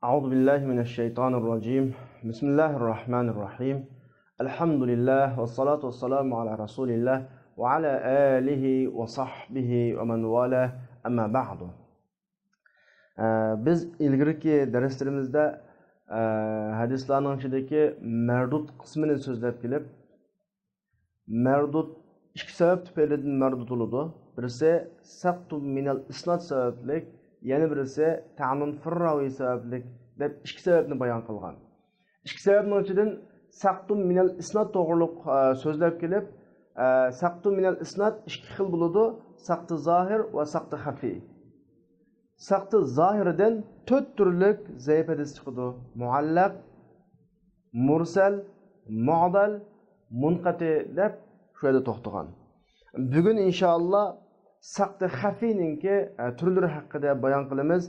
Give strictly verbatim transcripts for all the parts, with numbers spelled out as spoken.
أعوذ بالله من الشيطان الرجيم. بسم الله الرحمن الرحيم. الحمد لله والصلاة والسلام على رسول الله وعلى آله وصحبه ومن والاه، أما بعد. ئە، بىز ئىلگىرىكى دەرسلىرىمىزدە، ئە، ھەدىسلارنىڭ ئىچىدىكى مەردۇد قىسمىنى سۆزلەپ كېلىپ، مەردۇد ئىككى سەۋەب تۈپەيلىدىن مەردۇد بولىدۇ. بىرسى سەقتۇ مىنەل ئىسناد سەۋەبلىك، يەنە بىرسى تەنۇن فىرراۋى سەۋەبلىك دەپ ئىككى سەۋەبنى بايان قىلغان. ئىككى سەۋەبنىڭ ئىچىدىن سەقتۇ مىنەل ئىسناد توغرۇلۇق، ئە، سۆزلەپ كېلىپ، ئە، سەقتۇ مىنەل ئىسناد ئىككى خىل بولىدۇ. سەقتى زاھىر ۋە سەقتى خەفىي. سەقتى زاھىردىن تۆت تۈرلۈك زەئىپ ھەدىس چىقىدۇ. مۇئەللەق، مۇرسەل، مۇئدەل، مۇنقەتى دەپ شۇ يەردە توختىغان. بۈگۈن ئىنشائاللا سەقتى خەفىينىڭكى، ئە، تۈرلىرى ھەققىدە بايان قىلىمىز.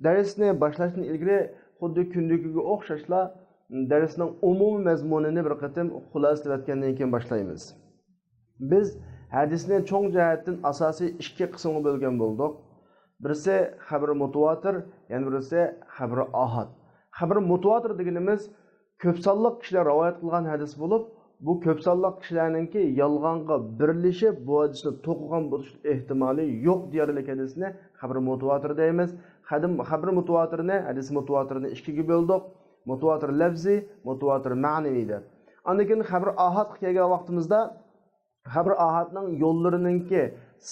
دەرسنى باشلاشتىن ئىلگىرى خۇددى كۈندىكىگە ئوخشاشلا دەرسنىڭ ئومۇمىي مەزمۇنىنى بىر قېتىم خۇلاسىلەپ ئۆتكەندىن كېيىن باشلايمىز. بىز ھەدىسنى چوڭ جەھەتتىن ئاساسىي ئىككى قىسىمغا بۆلگەن بولدۇق. بىرسى خەبىرى مۇتىۋاتىر، يەنە بىرسى خەبىرى ئاھاد. خەبىرى مۇتىۋاتىر دېگىنىمىز كۆپ سانلىق كىشىلەر رىۋايەت قىلغان ھەدىس بولۇپ، بۇ كۆپ سانلىق كىشىلەرنىڭكى يالغانغا بىرلىشىپ بۇ ھەدىسنى توقۇغان بولۇش ئېھتىمالى يوق دېيەرلىك ھەدىسنى خەبىرى مۇتىۋاتىر دەيمىز. خەدىم-، خەبىرى مۇتىۋاتىرنى، ھەدىسى مۇتىۋاتىرنى ئىككىگە بۆلدۇق. مۇتىۋاتىر لەپزىي، مۇتىۋاتىر مەنىۋى دەپ. ئاندىن كېيىن خەبىرى ئاھادقا كەلگەن ۋاقتىمىزدا، خەبىر ئاھادنىڭ يوللىرىنىڭكى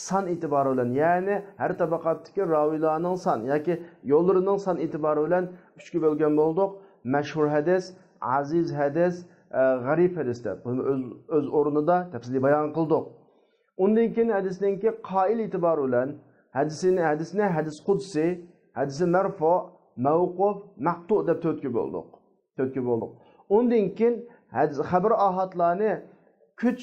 سان ئېتىبارى بىلەن، يەنى ھەر تەبەقەتتىكى راۋىلارنىڭ سان ياكى يوللىرىنىڭ سان ئېتىبارى بىلەن ئۈچكە بۆلگەن بولدۇق. مەشھۇر ھەدىس، ئەزىز ھەدىس، ئە، غەرىب ھەدىس دەپ بۇنى ئۆز، ئۆز ئورنىدا تەپسىلىي بايان قىلدۇق. ئۇندىن كېيىن ھەدىسنىڭكى قائىل ئېتىبارى بىلەن ھەدىسىنى، ھەدىسنى ھەدىس قۇدسى، ھەدىسى مەرفۇ، مەۋقۇف، مەقتۇ دەپ تۆتكە بۆلدۇق. تۆتكە بۆلدۇق. ئۇندىن كېيىن ھەدىس، خەبىر ئاھادلارنى كۈچ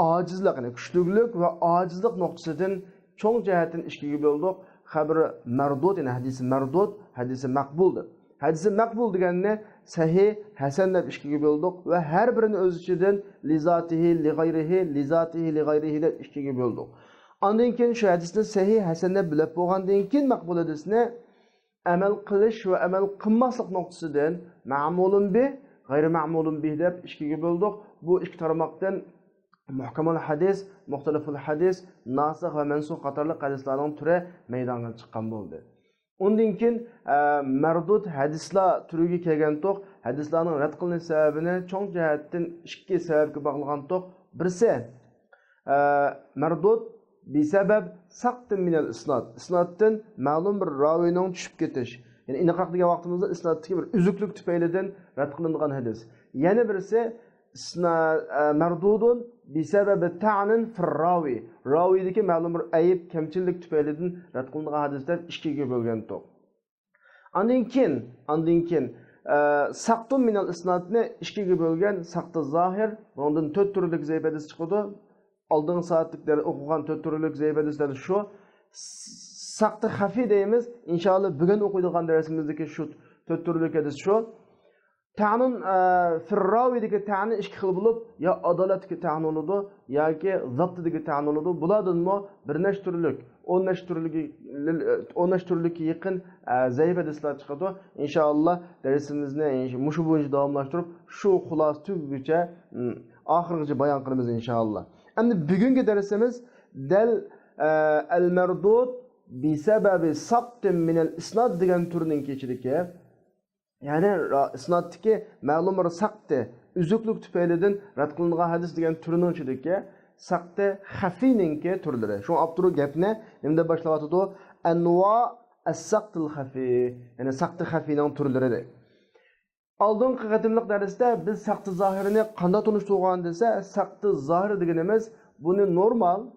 ئاجىزلىق، يەنى كۈچلۈكلۈك ۋە ئاجىزلىق نۇقتىسىدىن چوڭ جەھەتتىن ئىككىگە بۆلدۇق. خەبىرى مەردۇد، يەنى ھەدىسى مەردۇد، ھەدىسى مەقبۇل دەپ. ھەدىسى مەقبۇل دېگەننى سەھىھ، ھەسەن دەپ ئىككىگە بۆلدۇق ۋە ھەر بىرىنى ئۆز ئىچىدىن لىزاتىھى، لىغەيرىھى، لىزاتىھى، لىغەيرىھى دەپ ئىككىگە بۆلدۇق. ئاندىن كېيىن شۇ ھەدىسنى سەھىھ، ھەسەن دەپ بۆلۈپ بولغاندىن كېيىن مەقبۇل ھەدىسنى ئەمەل قىلىش ۋە ئەمەل قىلماسلىق نۇقتىسىدىن مەمۇلۇن بىھ، غەيرى مەمۇلۇن بىھ دەپ ئىككىگە بۆلدۇق. بۇ ئىككى تارماقتىن مۇھكەمۇل ھەدىس، مۇختەلىفۇل ھەدىس، ناسىخ ۋە مەنسۇخ قاتارلىق ھەدىسلەرنىڭ تۈرى مەيدانغا چىققان بولدى. ئۇندىن كېيىن، ئە، مەردۇد ھەدىسلەر تۈرىگە كەلگەنتۇق. ھەدىسلەرنىڭ رەت قىلىنىش سەۋەبىنى چوڭ جەھەتتىن ئىككى سەۋەبكە باغلىغانتۇق. بىرسى، ئە، مەردۇد بىسەبەب سەقتىن مىنەل ئىسناد. ئىسنادتىن مەلۇم بىر راۋىنىڭ چۈشۈپ كېتىش. يەنى ئېنىقراق دېگەن ۋاقتىمىزدا ئىسنادتىكى بىر ئۈزۈكلۈك تۈپەيلىدىن رەت قىلىنغان ھەدىس. يەنە بىرسى، ئىسنا-، ئە، مەردۇدۇن بىسەبەبى تەنىن فىر راۋى. راۋىدىكى مەلۇم بىر ئەيىب، كەمچىللىك تۈپەيلىدىن رەت قىلىنغان ھەدىس دەپ ئىككىگە بۆلگەنتۇق. ئاندىن كېيىن، ئاندىن كېيىن، ئە، سەقتۇن مىنەل ئىسنادنى ئىككىگە بۆلگەن، سەقتى زاھىر، بۇنىڭدىن تۆت تۈرلۈك زەئىپ ھەدىس چىقىدۇ. ئالدىنقى سائەتلىك دەر-، ئوقۇغان تۆت تۈرلۈك زەئىپ ھەدىسلەر شۇ. سەقتى خەفىي دەيمىز. ئىنشائاللا بۈگۈن ئوقۇيدىغان دەرسىمىزدىكى شۇ تۆت تۈرلۈك ھەدىس شۇ. تەنۇن، ئە، فىر راۋىدىكى تەنى ئىككى خىل بولۇپ، يا ئادالەتتىكى تەن بولىدۇ، ياكى زاپتىدىكى تەن بولىدۇ. بۇلاردىنمۇ بىر نەچچە تۈرلۈك، ئون نەچچە تۈرلۈكى، ئون نەچچە تۈرلۈككە يېقىن، ئە، زەئىپ ھەدىسلەر چىقىدۇ. ئىنشائاللا دەرسىمىزنى مۇشۇ بويىچە داۋاملاشتۇرۇپ، شۇ خۇلاسە تۈگىگۈچە، م، ئاخىرغىچە بايان قىلىمىز ئىنشائاللا. ئەمدى بۈگۈنكى دەرسىمىز دەل، ئە، ئەل مەردۇد بىسەبەبى سەقتىن مىنەل ئىسناد دېگەن تۈرنىڭكى ئىچىدىكى، يەنى را-، ئىسنادتىكى مەلۇم بىر سەقتى، ئۈزۈكلۈك تۈپەيلىدىن رەت قىلىنغان ھەدىس دېگەن تۈرنىڭ ئىچىدىكى سەقتى خەفىينىڭكى تۈرلىرى. شۇڭا ئاپتورۇ گەپنى نېمە دەپ باشلاۋاتىدۇ؟ ئەنۋا ئەس-سەقتىل خەفىي، يەنى سەقتى خەفىينىڭ تۈرلىرى دەيدۇ. ئالدىنقى قېتىملىق دەرستە بىز سەقتى زاھىرنى قانداق تونۇشتۇرغان دېسە، سەقتى زاھىر دېگىنىمىز بۇنى نورمال،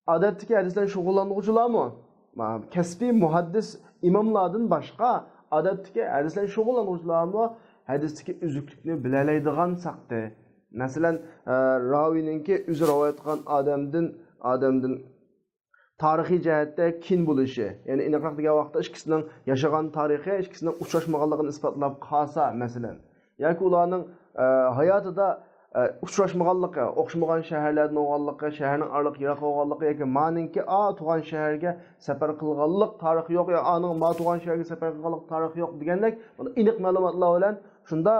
ئادەتتىكى ھەدىس بىلەن شۇغۇللانغۇچىلارمۇ، ما-، كەسپىي مۇھەددىس ئىماملاردىن باشقا ئادەتتىكى ھەدىس بىلەن شۇغۇللانغۇچىلارمۇ ھەدىستىكى ئۈزۈكلۈكنى بىلەلەيدىغان سەقتى. مەسىلەن، ئە، راۋىنىڭكى ئۆزى رىۋايەت قىلغان ئادەمدىن، ئادەمدىن تارىخىي جەھەتتە كىن بولۇشى، يەنى ئېنىقراق دېگەن ۋاقىتتا ئىككىسىنىڭ ياشىغان تارىخى، ئىككىسىنىڭ ئۇچراشمىغانلىقىنى ئىسپاتلاپ قالسا، مەسىلەن، ياكى ئۇلارنىڭ، ئە، ھاياتىدا ئە، ئۇچراشمىغانلىقى، ئوخشىمىغان شەھەرلەردىن بولغانلىقى، شەھەرنىڭ ئارىلىقى يىراق بولغانلىقى ياكى مانىڭكى ئا تۇغان شەھەرگە سەپەر قىلغانلىق تارىخى يوق يا ئانىڭ ما تۇغان شەھەرگە سەپەر قىلغانلىق تارىخى يوق دېگەندەك، بۇنى ئېنىق مەلۇماتلار بىلەن شۇندا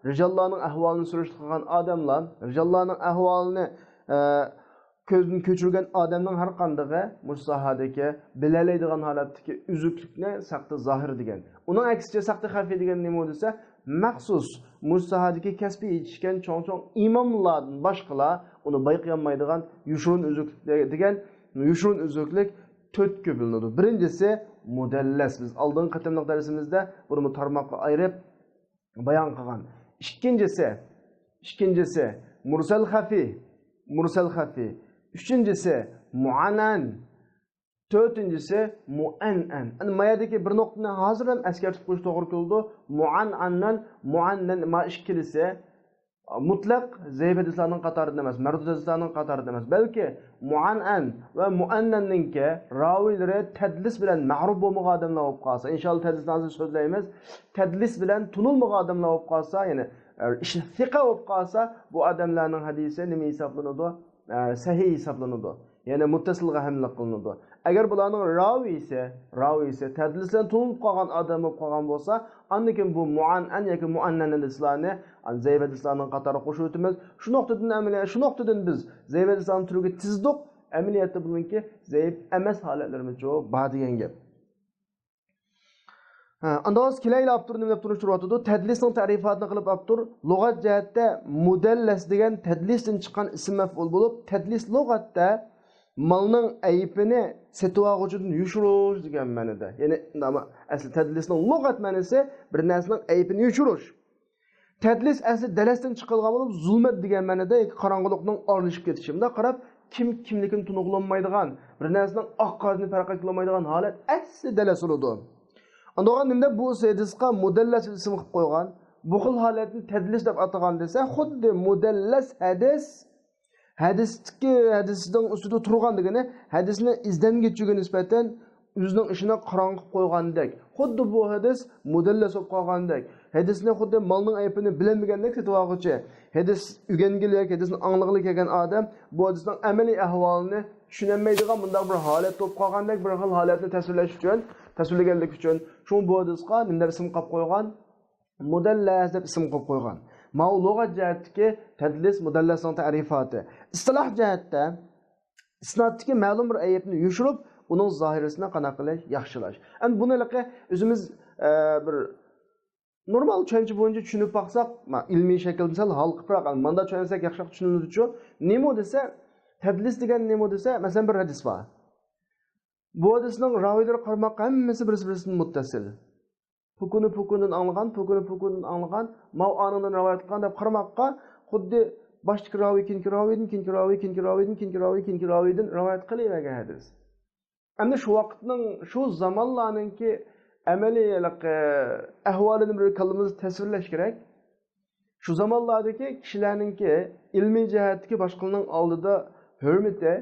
رىجاللارنىڭ ئەھۋالىنى سۈرۈشتە قىلغان ئادەملەر، رىجاللارنىڭ ئەھۋالىنى، ئە، كۆزدىن كۆچۈرگەن ئادەمنىڭ ھەر قاندىقى مۇشۇ ساھەدىكى بىلەلەيدىغان ھالەتتىكى ئۈزۈكلۈكنى سەختە زاھىر دېگەن. ئۇنىڭ ئەكسىچە سەختە خەفىي دېگەن نېمە دېسە، مەخسۇس مۇشۇ ساھەدىكى كەسپى يېتىشكەن چوڭ-چوڭ ئىماملاردىن باشقىلار ئۇنى بايقىيالمايدىغان يوشۇرۇن ئۈزۈكلۈك دېگەن يوشۇرۇن ئۈزۈكلۈك تۆتكە بۆلۈنىدۇ. بىرىنچىسى مۇدەللەس. بىز ئالدىنقى قېتىملىق دەرسىمىزدە بۇنىمۇ تارماققا ئايرىپ بايان قىلغان. ئىككىنچىسى، ئىككىنچىسى مۇرسەل خەفىي، مۇرسەل خەفىي. ئۈچىنچىسى مۇئەنئەن. تۆتىنچىسى مۇئەنئەن. ئەنە ما يەردىكى بىر نۇقتىنى ھازىر ھەم ئەسكەرتىپ قويۇش توغرا كېلىدۇ. مۇئەنئەننەن، مۇئەننەن، ما ئىككىلىسى مۇتلەق زەئىپ ھەدىسلەرنىڭ قاتارىدا ئەمەس، مەردۇد ھەدىسلەرنىڭ قاتارىدا ئەمەس، بەلكى مۇئەنئەن ۋە مۇئەننەننىڭكى راۋىيلىرى تەدلىس بىلەن مەغرۇب بولمىغان ئادەملەر بولۇپ قالسا، ئىنشائاللا تەدلىسنى ھازىر سۆزلەيمىز، تەدلىس بىلەن تونۇلمىغان ئادەملەر بولۇپ قالسا، يەنى ئە، ئىش-، سىقە بولۇپ قالسا، بۇ ئادەملەرنىڭ ھەدىسى نېمە ھېسابلىنىدۇ؟ ئە، سەھىھ ھېسابلىنىدۇ. يەنى مۇتتەسىلغا ھەملە قىلىنىدۇ. ئەگەر بۇلارنىڭ راۋىيسى، راۋىيسى تەدلىس بىلەن تونۇلۇپ قالغان ئادەم بولۇپ قالغان بولسا، ئاندىن كېيىن بۇ مۇئەنئەن ياكى مۇئەننەن ھەدىسلارنى، ئە، زەئىپ ھەدىسلارنىڭ قاتارىغا قوشۇۋېتىمىز. شۇ نۇقتىدىن ئەمەلىي-، شۇ نۇقتىدىن بىز زەئىپ ھەدىسلارنىڭ تۈرىگە تىزدۇق. ئەمەلىيەتتە بۇنىڭكى زەئىپ ئەمەس ھالەتلىرىمۇ بار دېگەن گەپ. ھە، ئاندىن ھازىر كېلەيلى، ئاپتور نېمە دەپ تونۇشتۇرۇۋاتىدۇ؟ تەدلىسنىڭ تەرىپاتىنى قىلىپ ئاپتور، لۇغەت جەھەتتە مۇدەللەس دېگەن تەدلىستىن چىققان ئىسىم مەفئۇل بولۇپ، تەدلىس لۇغەتتە مالنىڭ ئەيىبىنى سېتىۋالغۇچىدىن يوشۇرۇش دېگەن مەنىدە. يەنى، ئەسلى تەدلىسنىڭ لۇغەت مەنىسى بىر نەرسىنىڭ ئەيىبىنى يوشۇرۇش. تەدلىس ئەسلى دەلەستىن چىقىرىلغان بولۇپ، زۇلمەت دېگەن مەنىدە ياكى قاراڭغۇلۇقنىڭ ئارىلىشىپ كېتىشى. مۇنداق قاراپ، كىم كىملىكىنى تونۇغىلى بولمايدىغان، بىر نەرسىنىڭ ئاق قارىنى پەرق قىلالمايدىغان ھالەت ئەسلى دەلەس بولىدۇ. ئاندىن نېمە دەپ بۇ ھەدىسقا مۇدەللەس ئىسىم قىلىپ قويغان؟ بۇ خىل ھالەتنى تەدلىس دەپ ئاتىغان دېسە، خۇددى مۇدەللەس ھەدىس ھەدىستىكى، ھەدىسنىڭ ئۈستىدە تۇرغان دېگىنى، ھەدىسنى ئىزدەنگۈچىگە نىسبەتەن ئۆزىنىڭ ئىشىنى قاراڭغۇ قىلىپ قويغاندەك. خۇددى بۇ ھەدىس مۇدەللەس بولۇپ قالغاندەك. ھەدىسنى خۇددى مالنىڭ ئەيىبىنى بىلەلمىگەندەك سېتىۋالغۇچى. ھەدىس ئۆگەنگىلى ياكى ھەدىسنى ئاڭلىغىلى كەلگەن ئادەم بۇ ھەدىسنىڭ ئەمەلىي ئەھۋالىنى چۈشىنەلمەيدىغان مۇنداق بىر ھالەت بولۇپ قالغاندەك، بىر خىل ھالەتنى تەسۋىرلەش ئۈچۈن، تەسۋىرلىگەنلىك ئۈچۈن. شۇڭا بۇ ھەدىسقا نېمە دەپ ئىسىم قىلىپ قويغان؟ مۇدەللەس دەپ ئىسىم قويۇپ قويغان. ماۋۇ لۇغەت جەھەتتىكى تەدلىس، مۇدەللەسنىڭ تەرىپاتى. ئىستىلاھ جەھەتتە ئىسنادتىكى مەلۇم بىر ئەيىبنى يوشۇرۇپ، ئۇنىڭ زاھىرىسىنى قانداق قىلىش؟ ياخشىلاش. ئەمدى بۇنى ھېلىقى ئۆزىمىز، ئە، بىر نورمال چۈشەنچە بويىچە چۈشىنىپ باقساق، ما-، ئىلمىي شەكىلدە سەل ھالقىپراق، ماندا چۈشەنسەك ياخشىراق چۈشىنىلىدىچۇ. نېمە دېسە، تەدلىس دېگەن نېمە دېسە، مەسىلەن، بىر ھەدىس بار. بۇ ھەدىسنىڭ راۋىيلىرى قارىماققا ھەممىسى بىرسى-بىرسىدىن مۇتتەسىل. پۇكۇنى پۇكۇندىن ئاڭلىغان، پۇكۇنى پۇكۇندىن ئاڭلىغان، ماۋۇ ئانىڭدىن رىۋايەت قىلغان دەپ قارىماققا، خۇددى باشتىكى راۋى كېيىنكى راۋىدىن، كېيىنكى راۋى كېيىنكى راۋىدىن، كېيىنكى راۋى كېيىنكى راۋىدىن رىۋايەت قىلىۋەرگەن ھەدىس. ئەمدى شۇ ۋاقىتنىڭ، شۇ زامانلارنىڭكى ئەمەلىي ھېلىقى ئەھۋالىنى بىر كاللىمىزدا تەسۋىرلەش كېرەك. شۇ زامانلاردىكى كىشىلەرنىڭكى ئىلمىي جەھەتتىكى باشقىلارنىڭ ئالدىدا ھۆرمىتى،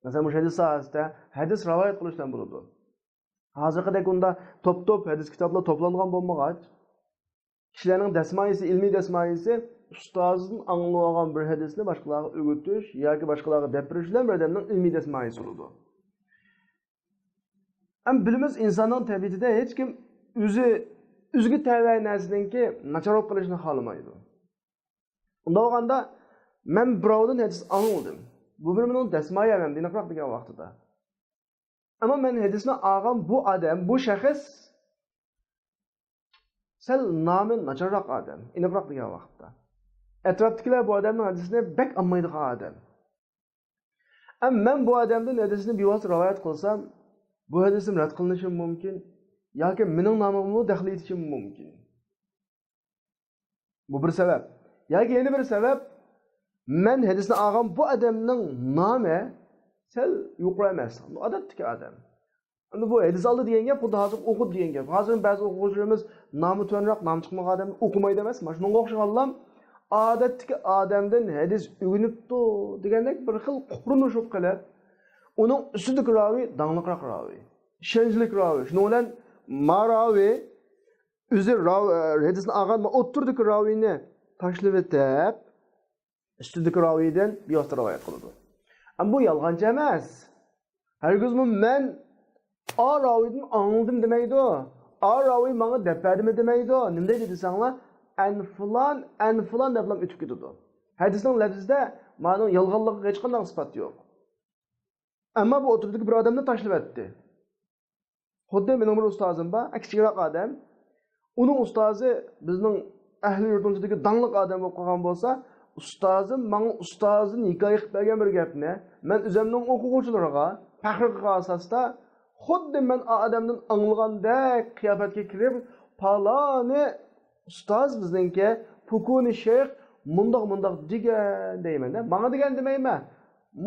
مەسىلەن، مۇشۇ ھەدىس ساھەسىدە ھەدىس رىۋايەت قىلىش بىلەن بولىدۇ. ھازىرقىدەك ئۇندا توپ-توپ ھەدىس كىتابلار توپلانغان بولمىغاچ، كىشىلەرنىڭ دەسمايىسى، ئىلمىي دەسمايىسى ئۇستازىدىن ئاڭلىۋالغان بىر ھەدىسنى باشقىلارغا ئۆگىتىش ياكى باشقىلارغا دەپ بېرىش بىلەن بىر ئادەمنىڭ ئىلمىي دەسمايىسى بولىدۇ. ئەمما بىلىمىز، ئىنساننىڭ تەبىئىتىدە ھېچكىم ئۆزى، ئۆزىگە تەۋە نەرسىنىڭكى ناچار بولۇپ قېلىشىنى خالىمايدۇ. ئۇنداق بولغاندا، مەن بىراۋدىن ھەدىس ئاڭلىدىم. بۇ بىر مېنىڭ دەسمايەم، ئېنىقراق دېگەن ۋاقتىدا. ئەمما مەن ھەدىسنى ئالغان بۇ ئادەم، بۇ شەخس سەل نامى ناچارراق ئادەم، ئېنىقراق دېگەن ۋاقىتتا. ئەتراپتىكىلەر بۇ ئادەمنىڭ ھەدىسىنى بەك ئالمايدىغان ئادەم. ئەمما مەن بۇ ئادەمدىن ھەدىسنى بىۋاسىتە رىۋايەت قىلسام، بۇ ھەدىسىم رەت قىلىنىشىمۇ مۇمكىن ياكى مېنىڭ نامىمغىمۇ دەخلى يېتىشىمۇ مۇمكىن. بۇ بىر سەۋەب. ياكى يەنە بىر سەۋەب، مەن ھەدىسنى ئالغان بۇ ئادەمنىڭ نامى سەل يۇقىرى ئەمەس، ئادەتتىكى ئادەم. ئەمدى بۇ ھەدىس ئالدى دېگەن گەپ خۇددى ھازىر ئوقۇدى دېگەن گەپ. ھازىر بەزى ئوقۇغۇچىلىرىمىز نامى تۆۋەنرەك، نامى چىقمىغان ئادەمنى ئوقۇمايدۇ ئەمەسمۇ؟ شۇنىڭغا ئوخشىغانلا ئادەتتىكى ئادەمدىن ھەدىس ئۆگىنىپتۇ دېگەندەك بىر خىل قۇپقۇرۇق بولۇپ قېلىپ، ئۇنىڭ ئۈستىدىكى راۋى داڭلىقراق راۋى، ئىشەنچلىك راۋى. شۇنىڭ بىلەن ما راۋى ئۆزى راۋ-، ھەدىسنى ئالغان ئوتتۇرىدىكى راۋىنى تاشلىۋېتىپ، ئۈستىدىكى راۋىيدىن بىۋاسىتە رىۋايەت قىلىدۇ. ئەمما بۇ يالغانچى ئەمەس. ھەرگىزمۇ مەن ئا راۋىيدىن ئاڭلىدىم دېمەيدۇ. ئا راۋىي ماڭا دەپ بەردىمۇ دېمەيدۇ. نېمە دەيدۇ دېسەڭلار، ئەن فۇلان، ئەن فۇلان دەپلا ئۆتۈپ كېتىدۇ. ھەدىسنىڭ لەپزىدە مانىڭ يالغانلىقىغا ھېچقانداق ئىسپات يوق. ئەمما بۇ ئوتتۇرىدىكى بىر ئادەمنى تاشلىۋەتتى. خۇددى مېنىڭ بىر ئۇستازىم بار، كىچىكرەك ئادەم. ئۇنىڭ ئۇستازى بىزنىڭ ئەھلى يۇرتنىڭ ئىچىدىكى داڭلىق ئادەم بولۇپ قالغان بولسا، ئۇستازىم ماڭا ئۇستازىدىن ھېكايە قىلىپ بەرگەن بىر گەپنى مەن ئۆزۈمنىڭ ئوقۇغۇچىلىرىغا پەخىر قىلغان ئاساستا، خۇددى مەن ئا ئادەمدىن ئاڭلىغاندەك قىياپەتكە كىرىپ، پالانى ئۇستاز بىزنىڭكى، پۇكۇنى شەيخ مۇنداق مۇنداق دېگەن دەيمەن-دە. ماڭا دېگەن دېمەيمەن.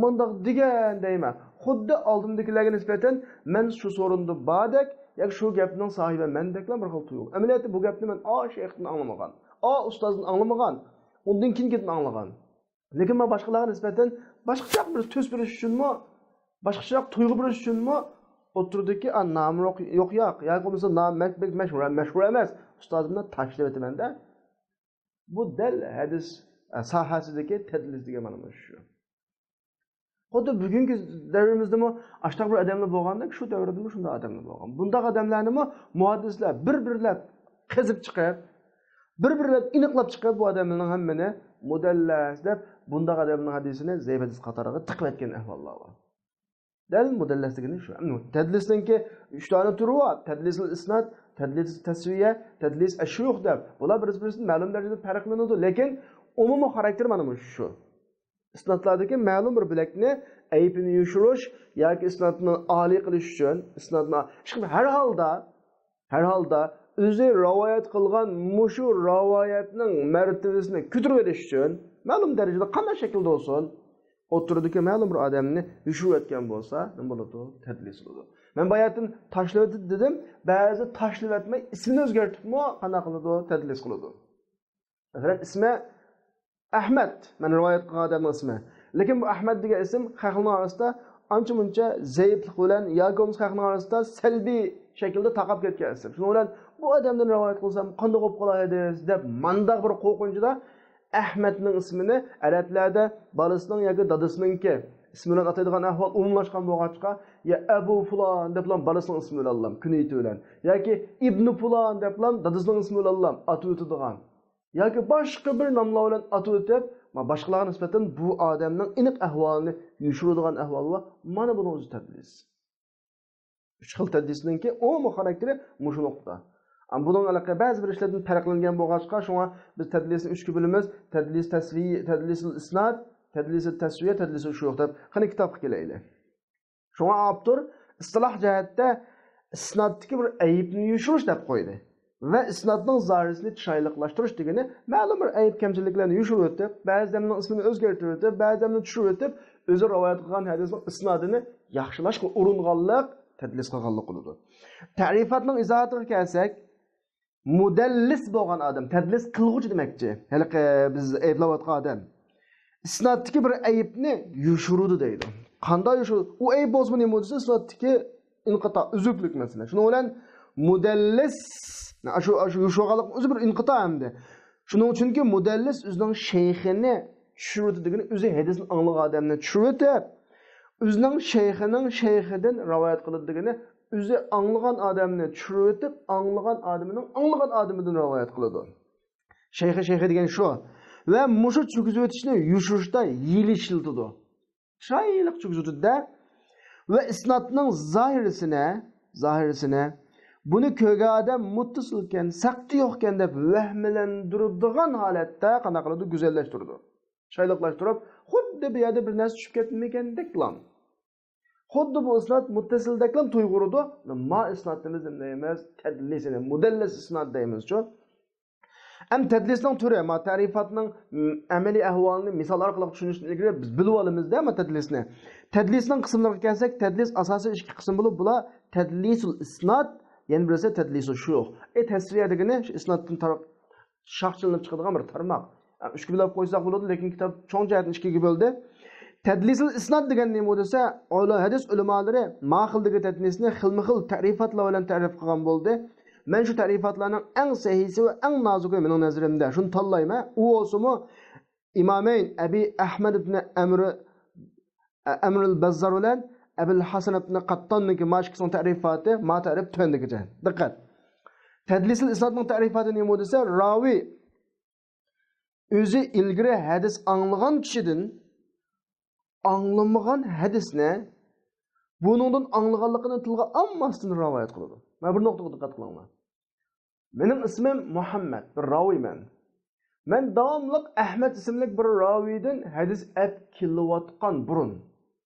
مۇنداق دېگەن دەيمەن. خۇددى ئالدىمدىكىلەرگە نىسبەتەن مەن شۇ سورۇندا باردەك ياكى شۇ گەپنىڭ ساھىبى مەندەكلا بىر خىل تۇيغۇ. ئەمەلىيەتتە بۇ گەپنى مەن ئا شەيختىن ئاڭلىمىغان، ئا ئۇستازدىن ئاڭلىمىغان، ئۇندىن كېيىنكىدىن ئاڭلىغان. لېكىن مەن باشقىلارغا نىسبەتەن باشقىچە بىر تۈس بېرىش ئۈچۈنمۇ، باشقىچە تۇيغۇ بېرىش ئۈچۈنمۇ ئوتتۇرىدىكى، ئا، نامى يوق، يوق ياق، ياكى بولمىسا نامى بەك، بەك مەشھۇر، مەشھۇر ئەمەس ئۇستازىمنى تاشلىۋېتىمەن-دە. بۇ دەل ھەدىس، ئە، ساھەسىدىكى تەدلىس دېگەن مانا مۇشۇ. خۇددى بۈگۈنكى دەۋرىمىزدىمۇ ئاشتاق بىر ئادەملەر بولغاندەك، شۇ دەۋردىمۇ شۇنداق ئادەملەر بولغان. بۇنداق ئادەملەرنىمۇ مۇھەددىسلەر بىر-بىرلەپ قېزىپ چىقىپ، بىر-بىرلەپ ئېنىقلاپ چىقىپ، بۇ ئادەملەرنىڭ ھەممىنى مۇدەللەس دەپ، بۇنداق ئادەمنىڭ ھەدىسىنى زەئىپ ھەدىس قاتارىغا تىقىۋەتكەن ئەھۋاللار بار. دەل مۇدەللەس دېگىنى شۇ. ئەمدى تەدلىسنىڭكى ئۈچ دانە تۈرى بار. تەدلىسۇل ئىسناد، تەدلىسۇل تەسۋىيە، تەدلىس ئەششۇيۇخ دەپ. بۇلار بىرسى-بىرسىدىن مەلۇم دەرىجىدە پەرقلىنىدۇ، لېكىن ئومۇمىي خاراكتېرى مانا مۇشۇ. ئىسنادلاردىكى مەلۇم بىر بۆلەكنى ئەيىبىنى يوشۇرۇش ياكى ئىسنادنى ئالىي قىلىش ئۈچۈن، ئىسنادنى، ئىشقىلىپ، ھەر ھالدا، ھەر ھالدا ئۆزى رىۋايەت قىلغان مۇشۇ رىۋايەتنىڭ مەرتىۋىسىنى كۆتۈرۈۋېلىش ئۈچۈن مەلۇم دەرىجىدە قانداق شەكىلدە بولسۇن، ئوتتۇرىدىكى مەلۇم بىر ئادەمنى يوشۇرۇۋەتكەن بولسا، نېمە بولىدۇ؟ تەدلىس بولىدۇ. مەن باياتىن تاشلىۋېتىدۇ دېدىم، بەزى تاشلىۋەتمەي ئىسمىنى ئۆزگەرتىپمۇ قانداق قىلىدۇ؟ تەدلىس قىلىدۇ. مەسىلەن، ئىسمى ئەھمەد، مەن رىۋايەت قىلغان ئادەمنىڭ ئىسمى. لېكىن بۇ ئەھمەد دېگەن ئىسىم خەلقنىڭ ئارىسىدا ئانچە-مۇنچە زەئىپلىق بىلەن ياكى بولمىسا خەلقنىڭ ئارىسىدا سەلبىي شەكىلدە تارقاپ كەتكەن ئىسىم. شۇنىڭ بىلەن بۇ ئادەمدىن رىۋايەت قىلسام قانداق بولۇپ قالار ھەدىس دەپ مانداق بىر قورقۇنچىدا ئەھمەدنىڭ ئىسمىنى ئەرەبلەردە بالىسىنىڭ ياكى دادىسىنىڭكى ئىسمى بىلەن ئاتايدىغان ئەھۋال ئومۇملاشقان بولغاچقا، يا ئەبۇ فۇلان دەپلا بالىسىنىڭ ئىسمى بىلەن ئالىدۇ، كۈنىيىتى بىلەن. ياكى ئىبنى فۇلان دەپلا دادىسىنىڭ ئىسمى بىلەن ئالىدۇ، ئاتىۋېتىدىغان. ياكى باشقا بىر ناملار بىلەن ئاتىۋېتىپ، ما-، باشقىلارغا نىسبەتەن بۇ ئادەمنىڭ ئېنىق ئەھۋالىنى يوشۇرىدىغان ئەھۋال بار. مانا بۇنىڭ ئۆزى تەدلىس. ئۈچ خىل تەدلىسنىڭكى ئومۇمىي خاراكتېرى مۇشۇ نۇقتا. ئەمما بۇنىڭ ھېلىقى بەزى بىر ئىشلاردىن پەرقلەنگەن بولغاچقا، شۇڭا بىز تەدلىسنى ئۈچكە بۆلىمىز. تەدلىس تەسۋىي، تەدلىسۇل ئىسناد، تەدلىسۇل تەسۋىيە، تەدلىسۇل شۇيۇخ دەپ. قېنى كىتابقا كېلەيلى. شۇڭا ئاپتور ئىستىلاھ جەھەتتە ئىسنادتىكى بىر ئەيىبنى يوشۇرۇش دەپ قويدى. ۋە ئىسنادنىڭ زاھىرىسىنى چىرايلىقلاشتۇرۇش دېگىنى مەلۇم بىر ئەيىب كەمچىلىكلەرنى يوشۇرۇۋېتىپ، بەزى ئادەمنىڭ ئىسمىنى ئۆزگەرتىۋېتىپ، بەزى ئادەمنى چۈشۈرۈۋېتىپ، ئۆزى رىۋايەت قىلغان ھەدىسنىڭ ئىسنادىنى ياخشىلاشقا ئۇرۇنغانلىق تەدلىس قىلغانلىق بولىدۇ. تەرىپاتنىڭ ئىزاھاتىغا كەلسەك، مۇدەللىس بولغان ئادەم، تەدلىس قىلغۇچى دېمەكچى، ھېلىقى بىز ئەيىبلەۋاتقان ئادەم. ئىسنادتىكى بىر ئەيىبنى يوشۇرىدۇ دەيدۇ. قانداق يوشۇرىدۇ؟ ئۇ ئەيىب بولسىمۇ نېمە دېسە، ئىسنادتىكى ئىنقىتا، ئۈزۈكلۈك مەسىلە. شۇنىڭ بىلەن مۇدەللىس، ئاشۇ، ئاشۇ يوشۇرغانلىقنىڭ ئۆزى بىر ئىنقىتا ئەمدى. شۇنىڭ ئۈچۈنكى مۇدەللىس ئۆزىنىڭ شەيخىنى چۈشۈرۈۋېتىدۇ دېگىنى، ئۆزى ھەدىسنى ئاڭلىغان ئادەمنى چۈشۈرۈۋېتىپ، ئۆزىنىڭ شەيخىنىڭ شەيخىدىن رىۋايەت قىلىدۇ دېگىنى، ئۆزى ئاڭلىغان ئادەمنى چۈشۈرۈۋېتىپ، ئاڭلىغان ئادىمىنىڭ ئاڭلىغان ئادىمىدىن رىۋايەت قىلىدۇ. شەيخى، شەيخى دېگەن شۇ. ۋە مۇشۇ چۆگۈزۈۋېتىشنى يوشۇرۇشتا ھىيلە ئىشلىتىدۇ. چىرايلىق چۆگۈزۈۋېتىدۇ-دە. ۋە ئىسنادنىڭ زاھىرىسىنى، زاھىرىسىنى، بۇنى كۆرگەن ئادەم مۇتتەسىلكەن، سەقتى يوقكەن دەپ ۋەھىملەندۈرىدىغان ھالەتتە قانداق قىلىدۇ؟ گۈزەللەشتۈرىدۇ. چىرايلىقلاشتۇرۇپ، خۇددى بۇ يەردە بىر نەرسە چۈشۈپ كەتمىگەندەكلا. خۇددى بۇ ئىسناد مۇتتەسىلدەكلا تۇيغۇرىدۇ. ما ئىسنادنى بىز نېمە دەيمىز؟ تەدلىسىنى، مۇدەللىس ئىسناد دەيمىزچۇ. ئەم تەدلىسنىڭ تۈرى، ما تەرىپاتنىڭ، م، ئەمەلىي ئەھۋالىنى مىسال ئارقىلىق چۈشىنىشتىن ئىلگىرى بىز بىلىۋالىمىز-دە، ما تەدلىسنى. تەدلىسنىڭ قىسىملىرىغا كەلسەك، تەدلىس ئاساسىي ئىككى قىسىم بولۇپ، بۇلار تەدلىسۇل ئىسناد، يەنە بىرسى تەدلىسۇل شۇيۇخ. ئى تەسۋىيە دېگىنى شۇ ئىسنادتىن تار-، شاخچىلىنىپ چىقىدىغان بىر تارماق. ئۈچكە بۆلۈپ قويساق بولىدۇ، لېكىن كىتاب چوڭ جەھەتتىن ئىككىگە بۆلدى. تەدلىسۇل ئىسناد دېگەن نېمە دېسە، ئۇلا-، ھەدىس ئۆلىمالىرى ما خىلدىكى تەدلىسنى خىلمۇ خىل تەرىپاتلار بىلەن تەرىپ قىلغان بولدى. مەن شۇ تەرىپاتلارنىڭ ئەڭ سەھىھسى ۋە ئەڭ نازۇكى مېنىڭ نەزىرىمدە. شۇنى تاللايمەن. ئۇ بولسىمۇ ئىمامەين ئەبى ئەھمەد ئىبن ئەمر، ئەمرۇل بەززار بىلەن ئەبۇل ھەسەن ئىبن قەتتاننىڭكى ما ئىككىسىنىڭ تەرىپاتى، ما تەرىپ تۆۋەندىكىچە. دىققەت! تەدلىسىل ئىسنادنىڭ تەرىپاتى نېمە دېسە، راۋى ئۆزى ئىلگىرى ھەدىس ئاڭلىغان كىشىدىن ئاڭلىمىغان ھەدىسنى بۇنىڭدىن ئاڭلىغانلىقىنى تىلغا ئالماستىن رىۋايەت قىلىدۇ. مانا بىر نۇقتىغا دىققەت قىلىڭلار. مېنىڭ ئىسمىم مۇھەممەد، بىر راۋىيمەن. مەن داۋاملىق ئەھمەد ئىسىملىك بىر راۋىيدىن ھەدىس ئەپ كېلىۋاتقان بۇرۇن.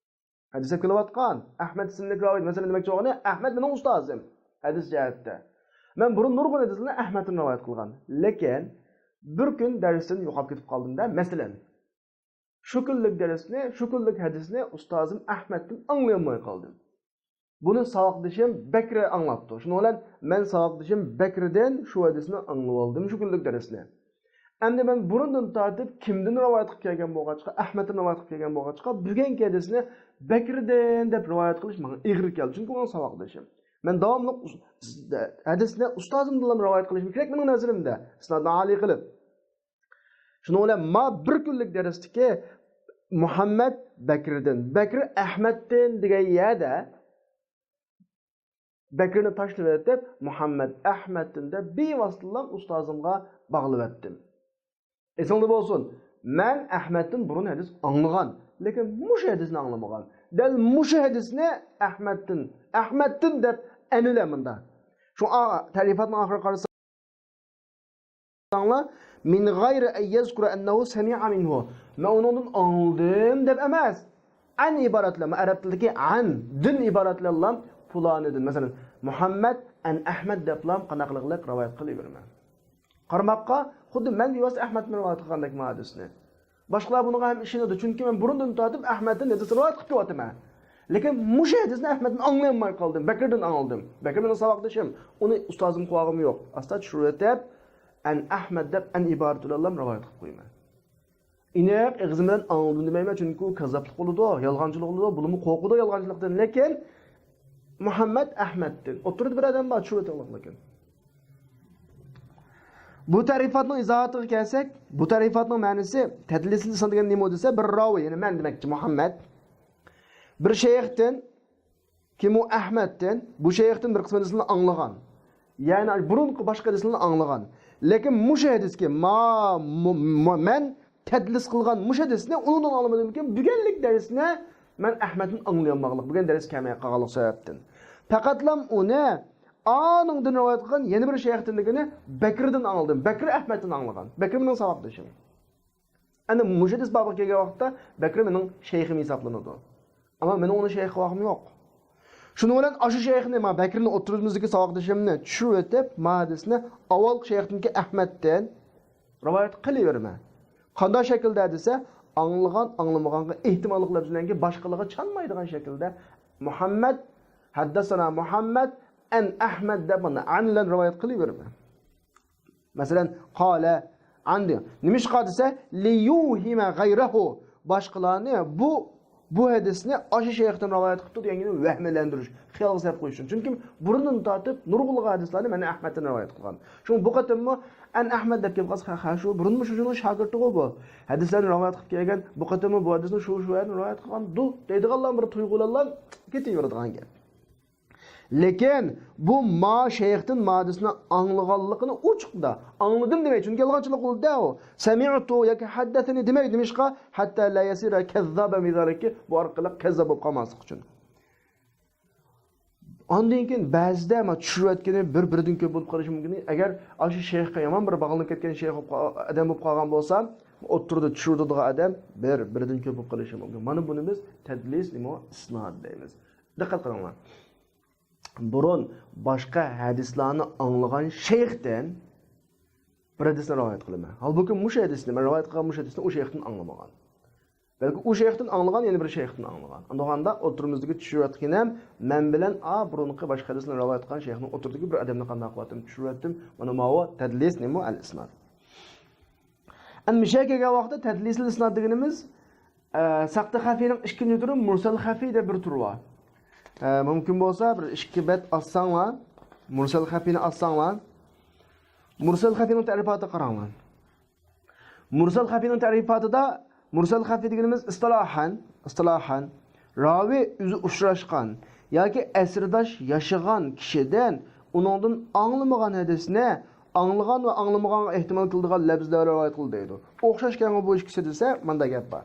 ھەدىس ئەپ كېلىۋاتقان ئەھمەد ئىسىملىك راۋىي. مەسىلەن، دېمەكچى بولغىنى، ئەھمەد مېنىڭ ئۇستازىم ھەدىس جەھەتتە. مەن بۇرۇن نۇرغۇن ھەدىسلەرنى ئەھمەدتىن رىۋايەت قىلغان. لېكىن بىر كۈن دەرستىن يوقاپ كېتىپ قالدىم-دە، مەسىلەن. شۇ كۈنلۈك دەرسنى، شۇ كۈنلۈك ھەدىسنى ئۇستازىم ئەھمەدتىن ئاڭلىيالماي قالدىم. بۇنى ساۋاقدىشىم بەكرى ئاڭلاپتۇ. شۇنىڭ بىلەن مەن ساۋاقدىشىم بەكرىدىن شۇ ھەدىسنى ئاڭلىۋالدىم، شۇ كۈنلۈك دەرسنى. ئەمدى مەن بۇرۇندىن تارتىپ كىمدىن رىۋايەت قىلىپ كەلگەن بولغاچقا، ئەھمەدتىن رىۋايەت قىلىپ كەلگەن بولغاچقا، بۈگۈنكى ھەدىسنى بەكرىدىن دەپ رىۋايەت قىلىش ماڭا ئېغىر كەلدى. چۈنكى ئۇنىڭ ساۋاقدىشىم. مەن داۋاملىق ئۇس-، ھەدىسنى ئۇستازىمدىنلا رىۋايەت قىلىشىم كېرەك مېنىڭ نەزىرىمدە. ئىسنادنى ئالىي قىلىپ. شۇنىڭ بىلەن ما بىر كۈنلۈك دەرستىكى مۇھەممەد بەكرىدىن، بەكرى ئەھمەدتىن دېگەن يەردە بەكرىنى تاشلىۋېتىپ، مۇھەممەد ئەھمەدتىن دەپ بىۋاسىتىلا ئۇستازىمغا باغلىۋەتتىم. ئېسىڭدە بولسۇن، مەن ئەھمەدتىن بۇرۇن ھەدىس ئاڭلىغان، لېكىن مۇشۇ ھەدىسنى ئاڭلىمىغان. دەل مۇشۇ ھەدىسنى ئەھمەدتىن، ئەھمەدتىن دەپ ئەنىلە مۇندا. شۇ ئا-، تەرىپاتنىڭ ئاخىرىغا قارىساڭلار، مىن غەيرى ئەن يەزكۇرە ئەننەھۇ سەمىئە مىنھۇ. مەن ئۇنىڭدىن ئاڭلىدىم دەپ ئەمەس. ئەن ئىبارەتلەر، ئەرەب تىلىدىكى ئەن، دىن ئىبارەتلەرلا پۇلانىدىن. مەسىلەن، مۇھەممەد ئەن ئەھمەد دەپلا قانداق قىلىقلىق رىۋايەت قىلىۋېرىمەن. قارىماققا خۇددى مەن بىۋاسىتە ئەھمەدتىن رىۋايەت قىلغاندەك ما ھەدىسنى. باشقىلار بۇنىڭغا ھەم ئىشىنىدۇ، چۈنكى مەن بۇرۇندىن تارتىپ ئەھمەدتىن ھەدىس رىۋايەت قىلىپ كېلىۋاتىمەن. لېكىن مۇشۇ ھەدىسنى ئەھمەدتىن ئاڭلىيالماي قالدىم، بەكرىدىن ئاڭلىدىم. بەكرى مېنىڭ ساۋاقدىشىم، ئۇنى ئۇستازىم قىلىۋالغۇم يوق. ئاستا چۈشۈرۈۋېتىپ، ئەن ئەھمەد دەپ ئەن ئىبارىتى بىلەنلا رىۋايەت قىلىپ قويىمەن. ئېنىق ئېغىزىم بىلەن ئاڭلىدىم دېمەيمەن، چۈنكى ئۇ كاززاپلىق بولىدۇ، يالغانچىلىق بولىدۇ، بۇلىمۇ قورقىدۇ يالغانچىلىقتىن. لېكىن مۇھەممەد ئەھمەدتىن ئوتتۇرىدا بىر ئادەم بار، چۈشۈرۈۋېتىڭلار لېكىن. بۇ تەرىپاتنىڭ ئىزاھاتىغا كەلسەك، بۇ تەرىپاتنىڭ مەنىسى تەدلىسىل ئىسناد دېگەن نېمە دېسە، بىر راۋى، يەنى مەن دېمەكچى، مۇھەممەد بىر شەيختىن، كىم ئۇ ئەھمەدتىن، بۇ شەيختىن بىر قىسىم ھەدىسلەرنى ئاڭلىغان. يەنى بۇرۇنقى باشقا ھەدىسلەرنى ئاڭلىغان. لېكىن مۇشۇ ھەدىسكە ما-، مۇ-، مۇ-، مەن تەدلىس قىلغان مۇشۇ ھەدىسنى ئۇنىڭدىن ئاڭلىمىدىمكىن، بۈگۈنلۈك دەرسنى مەن ئەھمەدتىن ئاڭلىيالمىغانلىق، بۈگۈن دەرس كەلمەي قالغانلىق سەۋەبتىن. پەقەتلا ئۇنى ئانىڭدىن رىۋايەت قىلغان يەنە بىر شەيختىن دېگىنى بەكرىدىن ئاڭلىدىم. بەكرى ئەھمەدتىن ئاڭلىغان. بەكرى مېنىڭ ساۋاقدىشىم. ئەنە مۇشۇ ھەدىس بابىغا كەلگەن ۋاقىتتا بەكرى مېنىڭ شەيخىم ھېسابلىنىدۇ. ئەمما مېنىڭ ئۇنى شەيخ قىلىۋالغۇم يوق. شۇنىڭ بىلەن ئاشۇ شەيخنى، ما بەكرىنى ئوتتۇرىمىزدىكى ساۋاقدىشىمنى چۈشۈرۈۋېتىپ، ما ھەدىسنى ئاۋۋالقى شەيختىنكى ئەھمەدتىن رىۋايەت قىلىۋېرىمەن. قانداق شەكىلدە دېسە، ئاڭلىغان، ئاڭلىمىغانغا ئېھتىماللىق لەپزى بىلەنكى باشقىلارغا چانمايدىغان شەكىلدە مۇھەممەد، ھەددەسەنا مۇھەممەد، ئەن ئەھمەد دەپ مانا ئەن بىلەن رىۋايەت قىلىۋېرىمەن. مەسىلەن، قالە، ئەن دېگەن. نېمىشقا دېسە، لىيۇھىمە غەيرەھۇ. باشقىلارنى بۇ، بۇ ھەدىسنى ئاشۇ شەيختىن رىۋايەت قىپتۇ دېگەنگە ۋەھىملەندۈرۈش، خىيالغا سېلىپ قويۇش ئۈچۈن. چۈنكى بۇرۇندىن تارتىپ نۇرغۇنلىغان ھەدىسلەرنى مەن ئەھمەدتىن رىۋايەت قىلغان. شۇڭا بۇ قېتىممۇ ئەن ئەھمەد دەپ كېلىپ قالسا، ھە، ھە، شۇ بۇرۇنمۇ شۇ شۇنىڭ شاگىرتىغۇ بۇ. ھەدىسلەرنى رىۋايەت قىلىپ كەلگەن، بۇ قېتىممۇ بۇ ھەدىسنى شۇ، شۇ يەردىن رىۋايەت قىلغاندۇ دەيدىغانلار بىر تۇيغۇلارلا كېتىۋېرىدىغان گەپ. لېكىن بۇ ما شەيختىن ما ھەدىسنى ئاڭلىغانلىقىنى ئوچۇقدا، ئاڭلىدىم دېمەي، چۈنكى يالغانچىلىق قىلدى ئۇ. سەمىئتۇ ياكى ھەددەسەنى دېمەي، نېمىشقا؟ ھەتتا لا يەسىرە كەززابەن بىزالىكى، بۇ ئارقىلىق كەززاب بولۇپ قالماسلىق ئۈچۈن. ئاندىن كېيىن بەزىدە ما چۈشۈرۈۋەتكىنى بىر، بىردىن كۆپ بولۇپ قېلىشى مۇمكىن. ئەگەر ئاشۇ شەيخقە يامان بىر باغلىنىپ كەتكەن شەيخ بولۇپ قا-، ئادەم بولۇپ قالغان بولسا، ئوتتۇرىدا چۈشۈرىدىغان ئادەم بىر، بىردىن كۆپ بولۇپ قېلىشى مۇمكىن. مانا بۇنى بىز تەدلىس نېمە ئىسناد دەيمىز. دىققەت قىلىڭلار. بۇرۇن باشقا ھەدىسلارنى ئاڭلىغان شەيختىن بىر ھەدىسنى رىۋايەت قىلىمەن. ھالبۇكى، مۇشۇ ھەدىسنى، مەن رىۋايەت قىلغان مۇشۇ ھەدىسنى ئۇ شەيختىن ئاڭلىمىغان. بەلكى ئۇ شەيختىن ئاڭلىغان، يەنە بىر شەيختىن ئاڭلىغان. ئاندىغاندا ئوتتۇرىمىزدىكى چۈشۈرۈۋەتكىنىم مەن بىلەن، ئا، بۇرۇنقى باشقا ھەدىسنى رىۋايەت قىلغان شەيخنىڭ ئوتتۇرىدىكى بىر ئادەمنى قانداق قىلىۋەتتىم، چۈشۈرۈۋەتتىم. مانا ماۋۇ تەدلىس نېمە؟ ئەل ئىسناد. ئەمدى مۇشۇ يەرگە كەلگەن ۋاقىتتا تەدلىسىل ئىسناد دېگىنىمىز، ئە، سەقتى خەفىينىڭ ئىككىنچى تۈرى مۇرسەل خەفىي دەپ بىر تۈرى بار. ئە، مۇمكىن بولسا بىر ئىككى بەت ئاچساڭلار، مۇرسەل خەفىينى ئاچساڭلار، مۇرسەل خەفىينىڭ تەرىپاتىغا قاراڭلار. مۇرسەل خەفىنىڭ تەرىپاتىدا، مۇرسەل خەفى دېگىنىمىز ئىستىلاھەن، ئىستىلاھەن، راۋى ئۆزى ئۇچراشقان ياكى ئەسىرداش ياشىغان كىشىدىن ئۇنىڭدىن ئاڭلىمىغان ھەدىسنى ئاڭلىغان ۋە ئاڭلىمىغانغا ئېھتىمال قىلىدىغان لەپزلەر رىۋايەت قىلدى دەيدۇ. ئوخشاشكەنغۇ بۇ ئىككىسى دېسە، مۇنداق گەپ بار.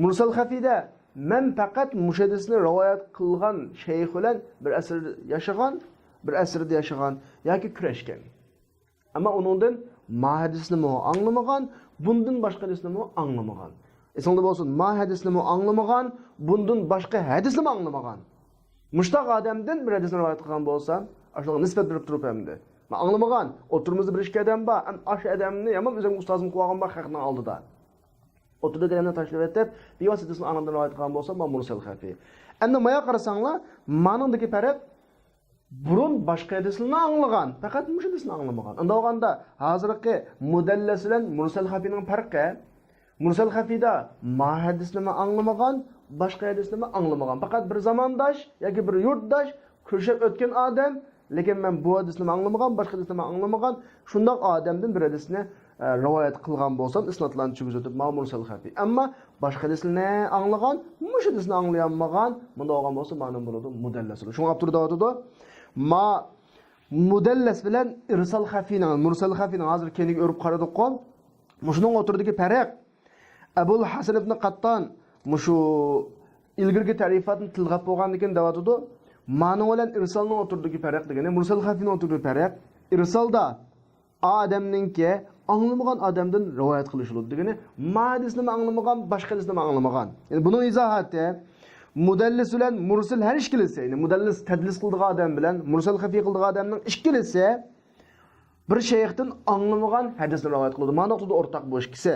مۇرسەل خەفىدە مەن پەقەت مۇشۇ ھەدىسنى رىۋايەت قىلغان شەيخ بىلەن بىر ئەسىردە ياشىغان، بىر ئەسىردە ياشىغان ياكى كۆرۈشكەن. ئەمما ئۇنىڭدىن ما ھەدىسنىمۇ ئاڭلىمىغان، بۇندىن باشقا ھەدىسنىمۇ ئاڭلىمىغان. ئېسىڭدە بولسۇن، ما ھەدىسنىمۇ ئاڭلىمىغان، بۇندىن باشقا ھەدىسنىمۇ ئاڭلىمىغان. مۇشتاق ئادەمدىن بىر ھەدىسنى رىۋايەت قىلغان بولسام، ئاشۇنىڭغا نىسبەت بېرىپ تۇرۇپ ئەمدى. مەن ئاڭلىمىغان، ئوتتۇرىمىزدا بىر ئىككى ئادەم بار، ئەمما ئاشۇ ئادەمنى يامان ئۆزۈمنىڭ ئۇستازىم قىلىۋالغان بار خەقنىڭ ئالدىدا. ئوتتۇرىدىكى ئادەمنى تاشلىۋېتىپ، بىۋاسىتە ھەدىسنى ئانىڭدىن رىۋايەت قىلغان بولسام، مانا مۇرسەل خەفى. ئەمدى مايا قارىساڭلار، مانىڭدىكى پەرق بۇرۇن باشقا ھەدىسلەرنى ئاڭلىغان، پەقەت مۇشۇ ھەدىسنى ئاڭلىمىغان. ئۇنداق بولغاندا، ھازىرقى مۇدەللەس بىلەن مۇرسەل خەفىنىڭ پەرقى، مۇرسەل خەفىدە ما ھەدىسنىمۇ ئاڭلىمىغان، باشقا ھەدىسنىمۇ ئاڭلىمىغان. پەقەت بىر زامانداش ياكى بىر يۇرتداش كۆرۈشۈپ ئۆتكەن ئادەم، لېكىن مەن بۇ ھەدىسنىمۇ ئاڭلىمىغان، باشقا ھەدىسنىمۇ ئاڭلىمىغان، شۇنداق ئادەمدىن بىر ھەدىسنى ئە، رىۋايەت قىلغان بولسام، ئىسنادلارنى چۈشۈرۈپ ئۆتۈپ، ماۋۇ مۇرسەل خەفى. ئەمما باشقا ھەدىسلەرنى ئاڭلىغان، مۇشۇ ھەدىسنى ئاڭلىيالمىغان، مۇنداق بولغان بولسا، مانا بولىدۇ، مۇدەللەس بولىدۇ. شۇڭا ئاپتور دەۋاتىدۇ، ما مۇدەللەس بىلەن ئىرسال خەفىنىڭ، مۇرسەل خەفىنىڭ ھازىر كەينىگە ئۆرۈپ قارىدۇققۇ، مۇشۇنىڭ ئوتتۇرىدىكى پەرق. ئەبۇل ھەسەن ئىبن قاتتان مۇشۇ ئىلگىرىكى تەرىپاتنى تىلغا ئاپ بولغاندىن كېيىن دەۋاتىدۇ، مانىڭ بىلەن ئىرسالنىڭ ئوتتۇرىدىكى پەرق دېگىنى، مۇرسەل خەفىنىڭ ئوتتۇرىدىكى پەرق، ئىرسالدا ئادەمنىڭكى ئاڭلىمىغان ئادەمدىن رىۋايەت قىلىشىدۇ دېگىنى، ما ھەدىسنىمۇ ئاڭلىمىغان، باشقا ھەدىسنىمۇ ئاڭلىمىغان. يەنى بۇنىڭ ئىزاھاتى، مۇدەللىس بىلەن مۇرسىل ھەر ئىككىلىسى، يەنى مۇدەللىس تەدلىس قىلىدىغان ئادەم بىلەن مۇرسەل خەفىي قىلىدىغان ئادەمنىڭ ئىككىلىسى بىر شەيختىن ئاڭلىمىغان ھەدىسنى رىۋايەت قىلىدۇ. مانا نۇقتىدا ئورتاق بۇ ئىككىسى.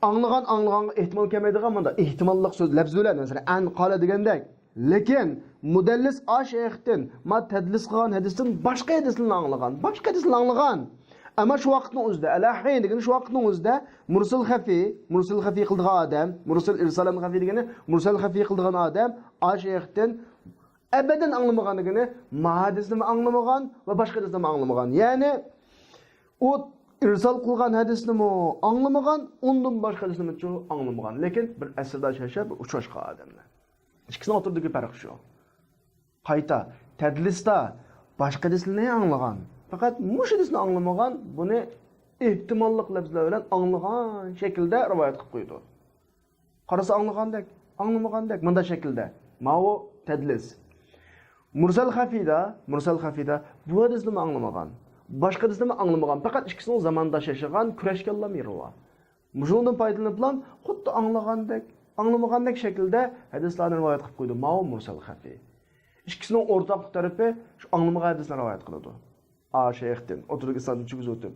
ئاڭلىغان ئاڭلىغانغا ئېھتىمال كەلمەيدىغان مۇنداق ئېھتىماللىق سۆز لەپزى بىلەن، مەسىلەن، ئەن قالە دېگەندەك. لېكىن مۇدەللىس ئا شەيختىن ما تەدلىس قىلغان ھەدىستىن باشقا ھەدىسلەرنى ئاڭلىغان، باشقا ھەدىسلەرنى ئاڭلىغان. ئەمما شۇ ۋاقىتنىڭ ئۆزىدە، ئەلەھەي دېگىنى شۇ ۋاقىتنىڭ ئۆزىدە مۇرسەل خەفىي، مۇرسەل خەفىي قىلىدىغان ئادەم، مۇرسەل ئىرسالەن خەفىي دېگىنى مۇرسەل خەفىي قىلىدىغان ئادەم ئا شەيختىن ئەبەدەن ئاڭلىمىغان دېگىنى ما ھەدىسنىمۇ ئاڭلىمىغان ۋە باشقا ھەدىسنىمۇ ئاڭلىمىغان. يەنى ئۇ ئىرسال قىلغان ھەدىسنىمۇ ئاڭلىمىغان، ئۇندىن باشقا ھەدىسنىمۇچۇ ئاڭلىمىغان. لېكىن بىر ئەسىرداش ياشاپ، بىر ئۇچراشقان ئادەملەر. ئىككىسىنىڭ ئوتتۇرىدىكى پەرق شۇ. قايتا، تەدلىستا باشقا ھەدىسلەرنى ئاڭلىغان، پەقەت مۇشۇ ھەدىسنى ئاڭلىمىغان، بۇنى ئېھتىماللىق لەپزلەر بىلەن ئاڭلىغان شەكىلدە رىۋايەت قىلىپ قويىدۇ. قارىسا ئاڭلىغاندەك، ئاڭلىمىغاندەك، مۇنداق شەكىلدە. ماۋۇ تەدلىس. مۇرسەل خەفىيدا، مۇرسەل خەفىيدا بۇ ھەدىسنىمۇ ئاڭلىمىغان، باشقا ھەدىسنىمۇ ئاڭلىمىغان، پەقەت ئىككىسىنىڭ زامانداش ياشىغان، كۆرۈشكەنلەرمۇ يېرى بار. مۇشۇنىڭدىن پايدىلىنىپلا خۇددى ئاڭلىغاندەك، ئاڭلىمىغاندەك شەكىلدە ھەدىسلەرنى رىۋايەت قىلىپ قويىدۇ. ماۋۇ مۇرسەل خەفىي. ئىككىسىنىڭ ئورتاقلىق تەرىپى شۇ ئاڭلىمىغان ھەدىسنى رىۋايەت قىلىدۇ. ئا شەيختىن، ئوتتۇرىدىكى ئىسنادنى چۈشۈرۈپ ئۆتۈپ.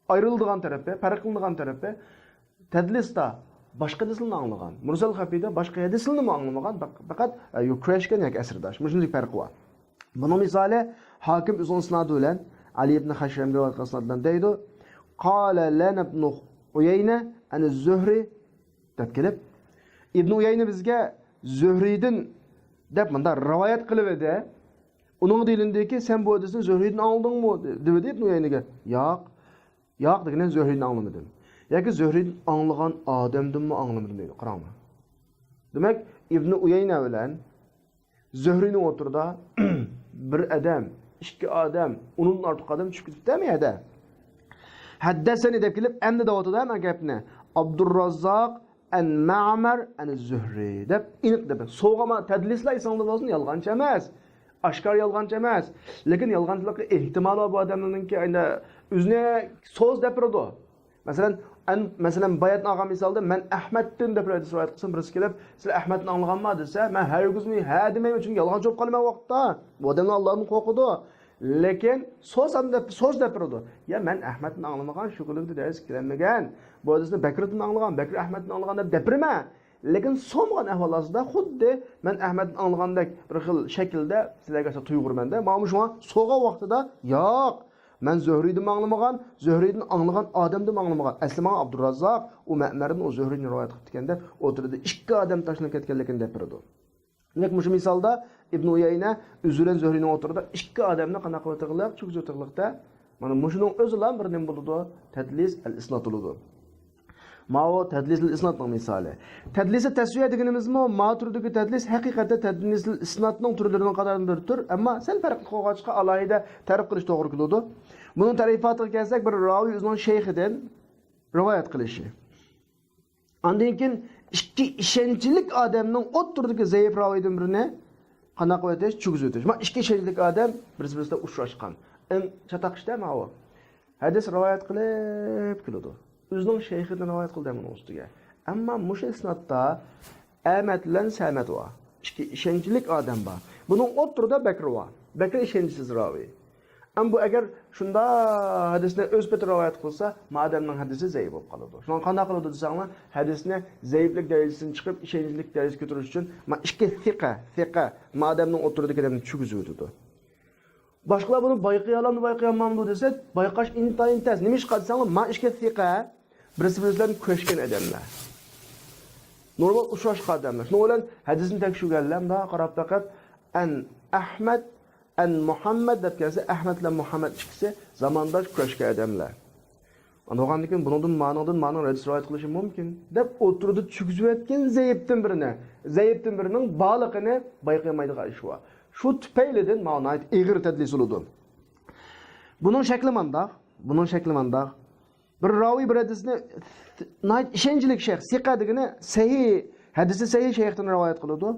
ئايرىلىدىغان تەرىپى، پەرقلىنىدىغان تەرىپى، تەدلىستا باشقا ھەدىسلەرنى ئاڭلىغان، مۇرسەل خەپىيدا باشقا ھەدىسلەرنىمۇ ئاڭلىمىغان، پەق-، پەقەت، ئە، يو-، كۆرۈشكەن ياكى ئەسىرداش. مۇشۇنداق پەرقى بار. بۇنىڭ مىسالى، ھاكىم ئۆزىنىڭ ئىسنادى بىلەن، ئەلى ئىبن خەشرەمگە رىۋايەت قىلغان ئىسناد بىلەن دەيدۇ، قال لنا ابن عيينة عن الزهري دەپ كېلىپ، ئىبن ئۇيەينە بىزگە زۆھرىدىن دەپ مۇنداق رىۋايەت قىلىۋىدى. ئۇنىڭغا دېيىلىندىكى، سەن بۇ ھەدىسنى زۆھرىدىن ئاڭلىدىڭمۇ؟ دېدى ئىبن ئۇيەينىگە. ياق. ياق دېگىنى زۆھرىدىن ئاڭلىمىدىم. ياكى زۆھرىدىن ئاڭلىغان ئادەمدىنمۇ ئاڭلىمىدىم دەيدۇ. قاراڭلار. دېمەك، ئىبن ئۇيەينە بىلەن زۆھرىنىڭ ئوتتۇرىدا بىر ئادەم، ئىككى ئادەم، ئۇنىڭدىن ئارتۇق ئادەم چۈشۈپ كېتىپتۇ ھەم يەردە. ھەددەسەنى دەپ كېلىپ، ئەمدى دەۋاتىدۇ ھەم گەپنى. ئابدۇرراززاق ئەن مەمەر ئەن زۆھرى دەپ ئېنىق دەپ. سوغا ما تەدلىسلەر ئېسىڭدە بولسۇن، يالغانچى ئەمەس. ئاشكارا يالغانچى ئەمەس. لېكىن يالغانچىلىققا ئېھتىمال بار بۇ ئادەمنىڭكى، ئەنە ئۆزىنى سوز دەپ بېرىدۇ. مەسىلەن، ئەن-، مەسىلەن، باياتىن ئالغان مىسالدا، مەن ئەھمەدتىن دەپ ھەدىس رىۋايەت قىلسام، بىرسى كېلىپ، سىلەر ئەھمەدتىن ئاڭلىغانما دېسە، مەن ھەرگىزمۇ ھە دېمەيمەن، چۈنكى يالغانچى بولۇپ قالىمەن ۋاقىتتا. بۇ ئادەملەر ئاللاھتىن قورقىدۇ. لېكىن سوز ھەم دەپ، سوز دەپ بېرىدۇ. يا، مەن ئەھمەدتىن ئاڭلىمىغان، شۇ كۈنلۈكتە دەرسكە كېلەلمىگەن. بۇ ھەدىسنى بەكرىدىن ئاڭلىغان، بەكرى ئەھمەدتىن ئاڭلىغان دەپ، دەپ بېرىمەن. لېكىن سومىغان ئەھۋال ئاستىدا خۇددى مەن ئەھمەدتىن ئاڭلىغاندەك بىر خىل شەكىلدە سىلەرگە تۇيغۇرىمەن-دە. مانا شۇڭا سوغا ۋاقتىدا، ياق، مەن زۆھرىدىنمۇ ئاڭلىمىغان، زۆھرىدىن ئاڭلىغان ئادەمدىنمۇ ئاڭلىمىغان. ئەسلى ماڭا ئابدۇراززاق، ئۇ مەمەردىن ئۇ زۆھرىنى رىۋايەت قىپتىكەن دەپ، ئوتتۇرىدا ئىككى ئادەم تاشلىنىپ كەتكەنلىكىنى دەپ بېرىدۇ. دېمەك، مۇشۇ مىسالدا ئىبن ئۇيەينە ئۆزى بىلەن زۆھرىنىڭ ئوتتۇرىدا ئىككى ئادەمنى قانداق قىلىۋاتىدىغانلىق، چۆكۈزۈۋاتىدىغانلىقتا، مانا مۇشۇنىڭ ئۆزىلا بىر نېمە بولىدۇ؟ تەدلىس ئەل ئىسناد بولىدۇ. ماۋۇ تەدلىسىل ئىسنادنىڭ مىسالى. تەدلىسىل تەسۋىيە دېگىنىمىزمۇ ما تۈردىكى تەدلىس ھەقىقەتەن تەدلىسىل ئىسنادنىڭ تۈرلىرىنىڭ قاتارىدىن بىر تۈر، ئەمما سەل پەرقلىق بولغاچقا ئالاھىدە تەرىپ قىلىش توغرا كېلىدۇ. بۇنىڭ تەرىپاتىغا كەلسەك، بىر راۋىي ئۆزىنىڭ شەيخىدىن رىۋايەت قىلىشى. ئاندىن كېيىن ئىككى ئىشەنچلىك ئادەمنىڭ ئوتتۇرىدىكى زەئىپ راۋىيدىن بىرىنى قانداق قىلىۋېتىش؟ چۆگۈزۈۋېتىش. ما ئىككى ئىشەنچلىك ئادەم بىرسى-بىرسى بىلەن ئۇچراشقان. ئەڭ چاتاق ئىشتا ماۋۇ. ھەدىس رىۋايەت قىلىپ كېلىدۇ. ئۆزىنىڭ شەيخىدىن رىۋايەت قىلدى مۇنىڭ ئۈستىگە. ئەمما مۇشۇ ئىسنادتا ئەمەت بىلەن سەمەت بار. ئىككى ئىشەنچلىك ئادەم بار. بۇنىڭ ئوتتۇرىدا بەكرى بار. بەكرى ئىشەنچسىز راۋىي. ئەمما بۇ ئەگەر شۇنداق ھەدىسنى ئۆز پېتى رىۋايەت قىلسا، ما ئادەمنىڭ ھەدىسى زەئىپ بولۇپ قالىدۇ. شۇڭا قانداق قىلىدۇ دېسەڭلار، ھەدىسنى زەئىپلىك دەرىجىسىدىن چىقىپ، ئىشەنچلىك دەرىجىگە كۆتۈرۈش ئۈچۈن، ما ئىككى سىقە، سىقە، ما ئادەمنىڭ ئوتتۇرىدىكى ئادەمنى چۆگۈزۈۋېتىدۇ. باشقىلار بۇنى بايقىيالامدۇ، بايقىيالمامدۇ دېسە، بايقاش ئىنتايىن تەس. نېمىشقا دېسەڭلار، ما ئىككى سىقە بىرسى-بىرسى بىلەن كۆرۈشكەن ئادەملەر. نورمال ئۇچراشقان ئادەملەر. شۇنىڭ بىلەن ھەدىسنى تەكشۈرگەنلەر مۇنداق قاراپ بېقىپ، ئەن ئەھمەد، ئەن مۇھەممەد دەپ كەلسە، ئەھمەد بىلەن مۇھەممەد ئىككىسى زامانداش كۆرۈشكەن ئادەملەر. ئاندىن بولغاندىن كېيىن بۇنىڭدىن مانىڭدىن مانىڭ ھەدىس رىۋايەت قىلىشى مۇمكىن دەپ ئوتتۇرىدا چۆگۈزۈۋەتكەن زەئىپتىن بىرىنى، زەئىپتىن بىرىنىڭ بارلىقىنى بايقىيالمايدىغان ئىش بار. شۇ تۈپەيلىدىن ماۋۇ ناھايىتى ئېغىر تەدلىس بولىدۇ. بۇنىڭ شەكلى مانداق، بۇنىڭ شەكلى مانداق. بىر راۋىي بىر ھەدىسنى ناھايىتى ئىشەنچلىك شەيخ، سىقە دېگىنى سەھىھ، ھەدىسى سەھىھ شەيختىن رىۋايەت قىلىدۇ.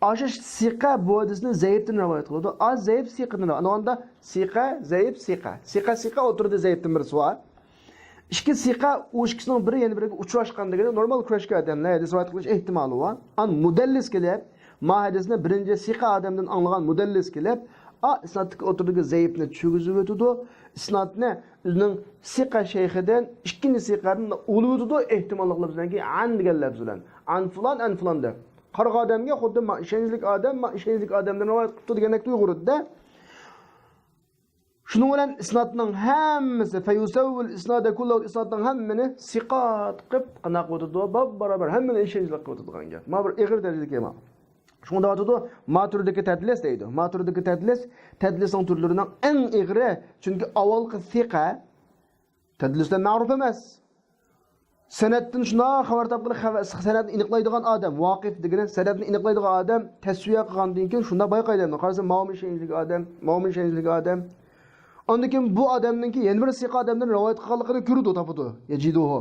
ئاشۇ سىقە بۇ ھەدىسنى زەئىپتىن رىۋايەت قىلىدۇ. ئا زەئىپ سىقىدىن رىۋايەت. ئاندىن سىقە، زەئىپ، سىقە. سىقە، سىقە ئوتتۇرىدا زەئىپتىن بىرسى بار. ئىككى سىقە، ئۇ ئىككىسىنىڭ بىرى يەنە بىرىگە ئۇچراشقان دېگىنى نورمال كۆرۈشكەن ئادەملەر، ھەدىس رىۋايەت قىلىش ئېھتىمالى بار. ئان مۇدەللىس كېلىپ، ما ھەدىسنى بىرىنچى سىقە ئادەمدىن ئاڭلىغان مۇدەللىس كېلىپ، ئا ئىسنادتىكى ئوتتۇرىدىكى زەئىپنى چۆگۈزۈۋېتىدۇ. ئىسنادنى ئۆزىنىڭ سىقە شەيخىدىن، ئىككىنچى سىقەدىن ئۇلىۋېتىدۇ، ئېھتىماللىق لەپزىدىن كېيىن ئەن دېگەن لەپز بىلەن. ئەن فۇلان، ئەن فۇلان دەپ. قارىغان ئادەمگە خۇددى ما ئىشەنچلىك ئادەم، ما ئىشەنچلىك ئادەمدىن رىۋايەت قىپتۇ دېگەندەك تۇيغۇ ئۇرىدۇ-دە. شۇنىڭ بىلەن ئىسنادنىڭ ھەممىسى، فەيۇسەۋۋىل ئىسنادە كۇللەھۇ، ئىسنادنىڭ ھەممىنى سىقات قىلىپ قانداق قىلىۋېتىدۇ؟ باب-بارابەر ھەممىنى ئىشەنچلىك قىلىۋېتىدىغان گەپ. ما بىر ئېغىر دەرىجىدىكى ئىمام. شۇڭا دەۋاتىدۇ، ما تۈردىكى تەدلىس دەيدۇ. ما تۈردىكى تەدلىس، تەدلىسنىڭ تۈرلىرىنىڭ ئەڭ ئېغىرى، چۈنكى ئاۋۋالقى سىقە تەدلىس بىلەن مەرۇپ ئەمەس. سەنەدتىن شۇنداق خەۋەر تاپقىلى، خەۋەر، سەنەدنى ئېنىقلايدىغان ئادەم، ۋاقىپ دېگىنى سەنەدنى ئېنىقلايدىغان ئادەم تەسۋىيە قىلغاندىن كېيىن شۇنداق بايقايدۇ. قارىسا، ماۋۇمۇ ئىشەنچلىك ئادەم، ماۋۇمۇ ئىشەنچلىك ئادەم. ئاندىن كېيىن بۇ ئادەمنىڭكى يەنە بىر سىقە ئادەمدىن رىۋايەت قىلغانلىقىنى كۆرىدۇ، تاپىدۇ. يەجىدۇھۇ.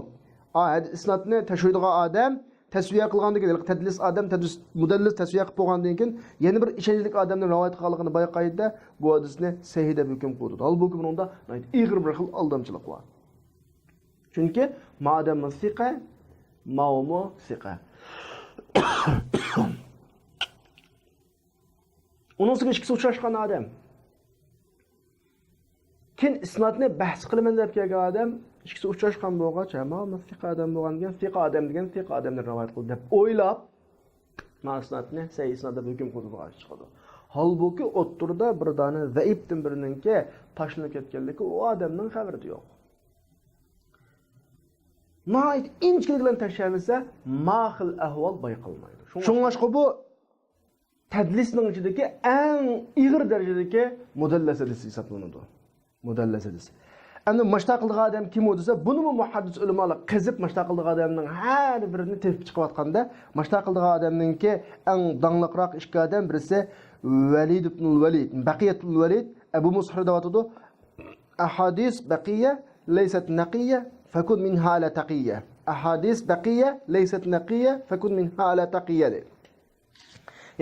ئا، ھەدىس ئىسنادنى تەكشۈرىدىغان ئادەم تەسۋىيە قىلغاندىن كېيىن، ھېلىقى تەدلىس ئادەم، تەدلىس مۇدەللىس تەسۋىيە قىلىپ بولغاندىن كېيىن يەنە بىر ئىشەنچلىك ئادەمدىن رىۋايەت قىلغانلىقىنى بايقايدۇ-دە، بۇ ھەدىسنى سەھىھ دەپ ھۆكۈم قىلىدۇ. ھالبۇكى، بۇنىڭدا ناھايىتى ئېغىر بىر خىل ئالدامچىلىق بار. چۈنكى ما ئادەممۇ سىقە، ماۋۇمۇ سىقە. ئۇنىڭ ئۈستىگە ئىككىسى ئۇچراشقان ئادەم. كېيىن ئىسنادنى بەھس قىلىمەن دەپ كەلگەن ئادەم، ئىككىسى ئۇچراشقان بولغاچ، ھە، ماۋۇ سىقە ئادەم بولغان ئىكەن، سىقە ئادەم دېگەن سىقە ئادەمدىن رىۋايەت قىلدى دەپ ئويلاپ، ما ئىسنادنى سەھىھ ئىسناد دەپ ھۆكۈم قىلىدىغان ئىش چىقىدۇ. ھالبۇكى، ئوتتۇرىدا بىر دانە زەئىپتىن بىرىنىڭكى تاشلىنىپ كەتكەنلىكى ئۇ ئادەمنىڭ خەۋىرىدە يوق. ناھايىتى ئىنچىكىلىك بىلەن تەكشۈرمىسە، ما خىل ئەھۋال بايقالمايدۇ. شۇڭلاشقا بۇ تەدلىسنىڭ ئىچىدىكى ئەڭ ئېغىر دەرىجىدىكى مۇدەللەس ھەدىس ھېسابلىنىدۇ. مۇدەللەس ھەدىس. ئەمدى ماشتا قىلىدىغان ئادەم كىم ئۇ دېسە، بۇنىمۇ مۇھەددىس ئۆلىمالار قېزىپ ماشتا قىلىدىغان ئادەمنىڭ ھەر بىرىنى تېپىپ چىقىۋاتقاندا، ماشتا قىلىدىغان ئادەمنىڭكى ئەڭ داڭلىقراق ئىككى ئادەم، بىرسى ۋەلىد ئىبنۇل ۋەلىد، بەقىيەتۇل ۋەلىد، ئەبۇ مۇسھىر دەۋاتىدۇ. ئەھادىس بەقىيە لەيسەت نەقىيە، فەكۇن مىنھا ئەلا تەقىيە. ئەھادىس بەقىيە لەيسەت نەقىيە، فەكۇن مىنھا ئەلا تەقىيە دەيدۇ.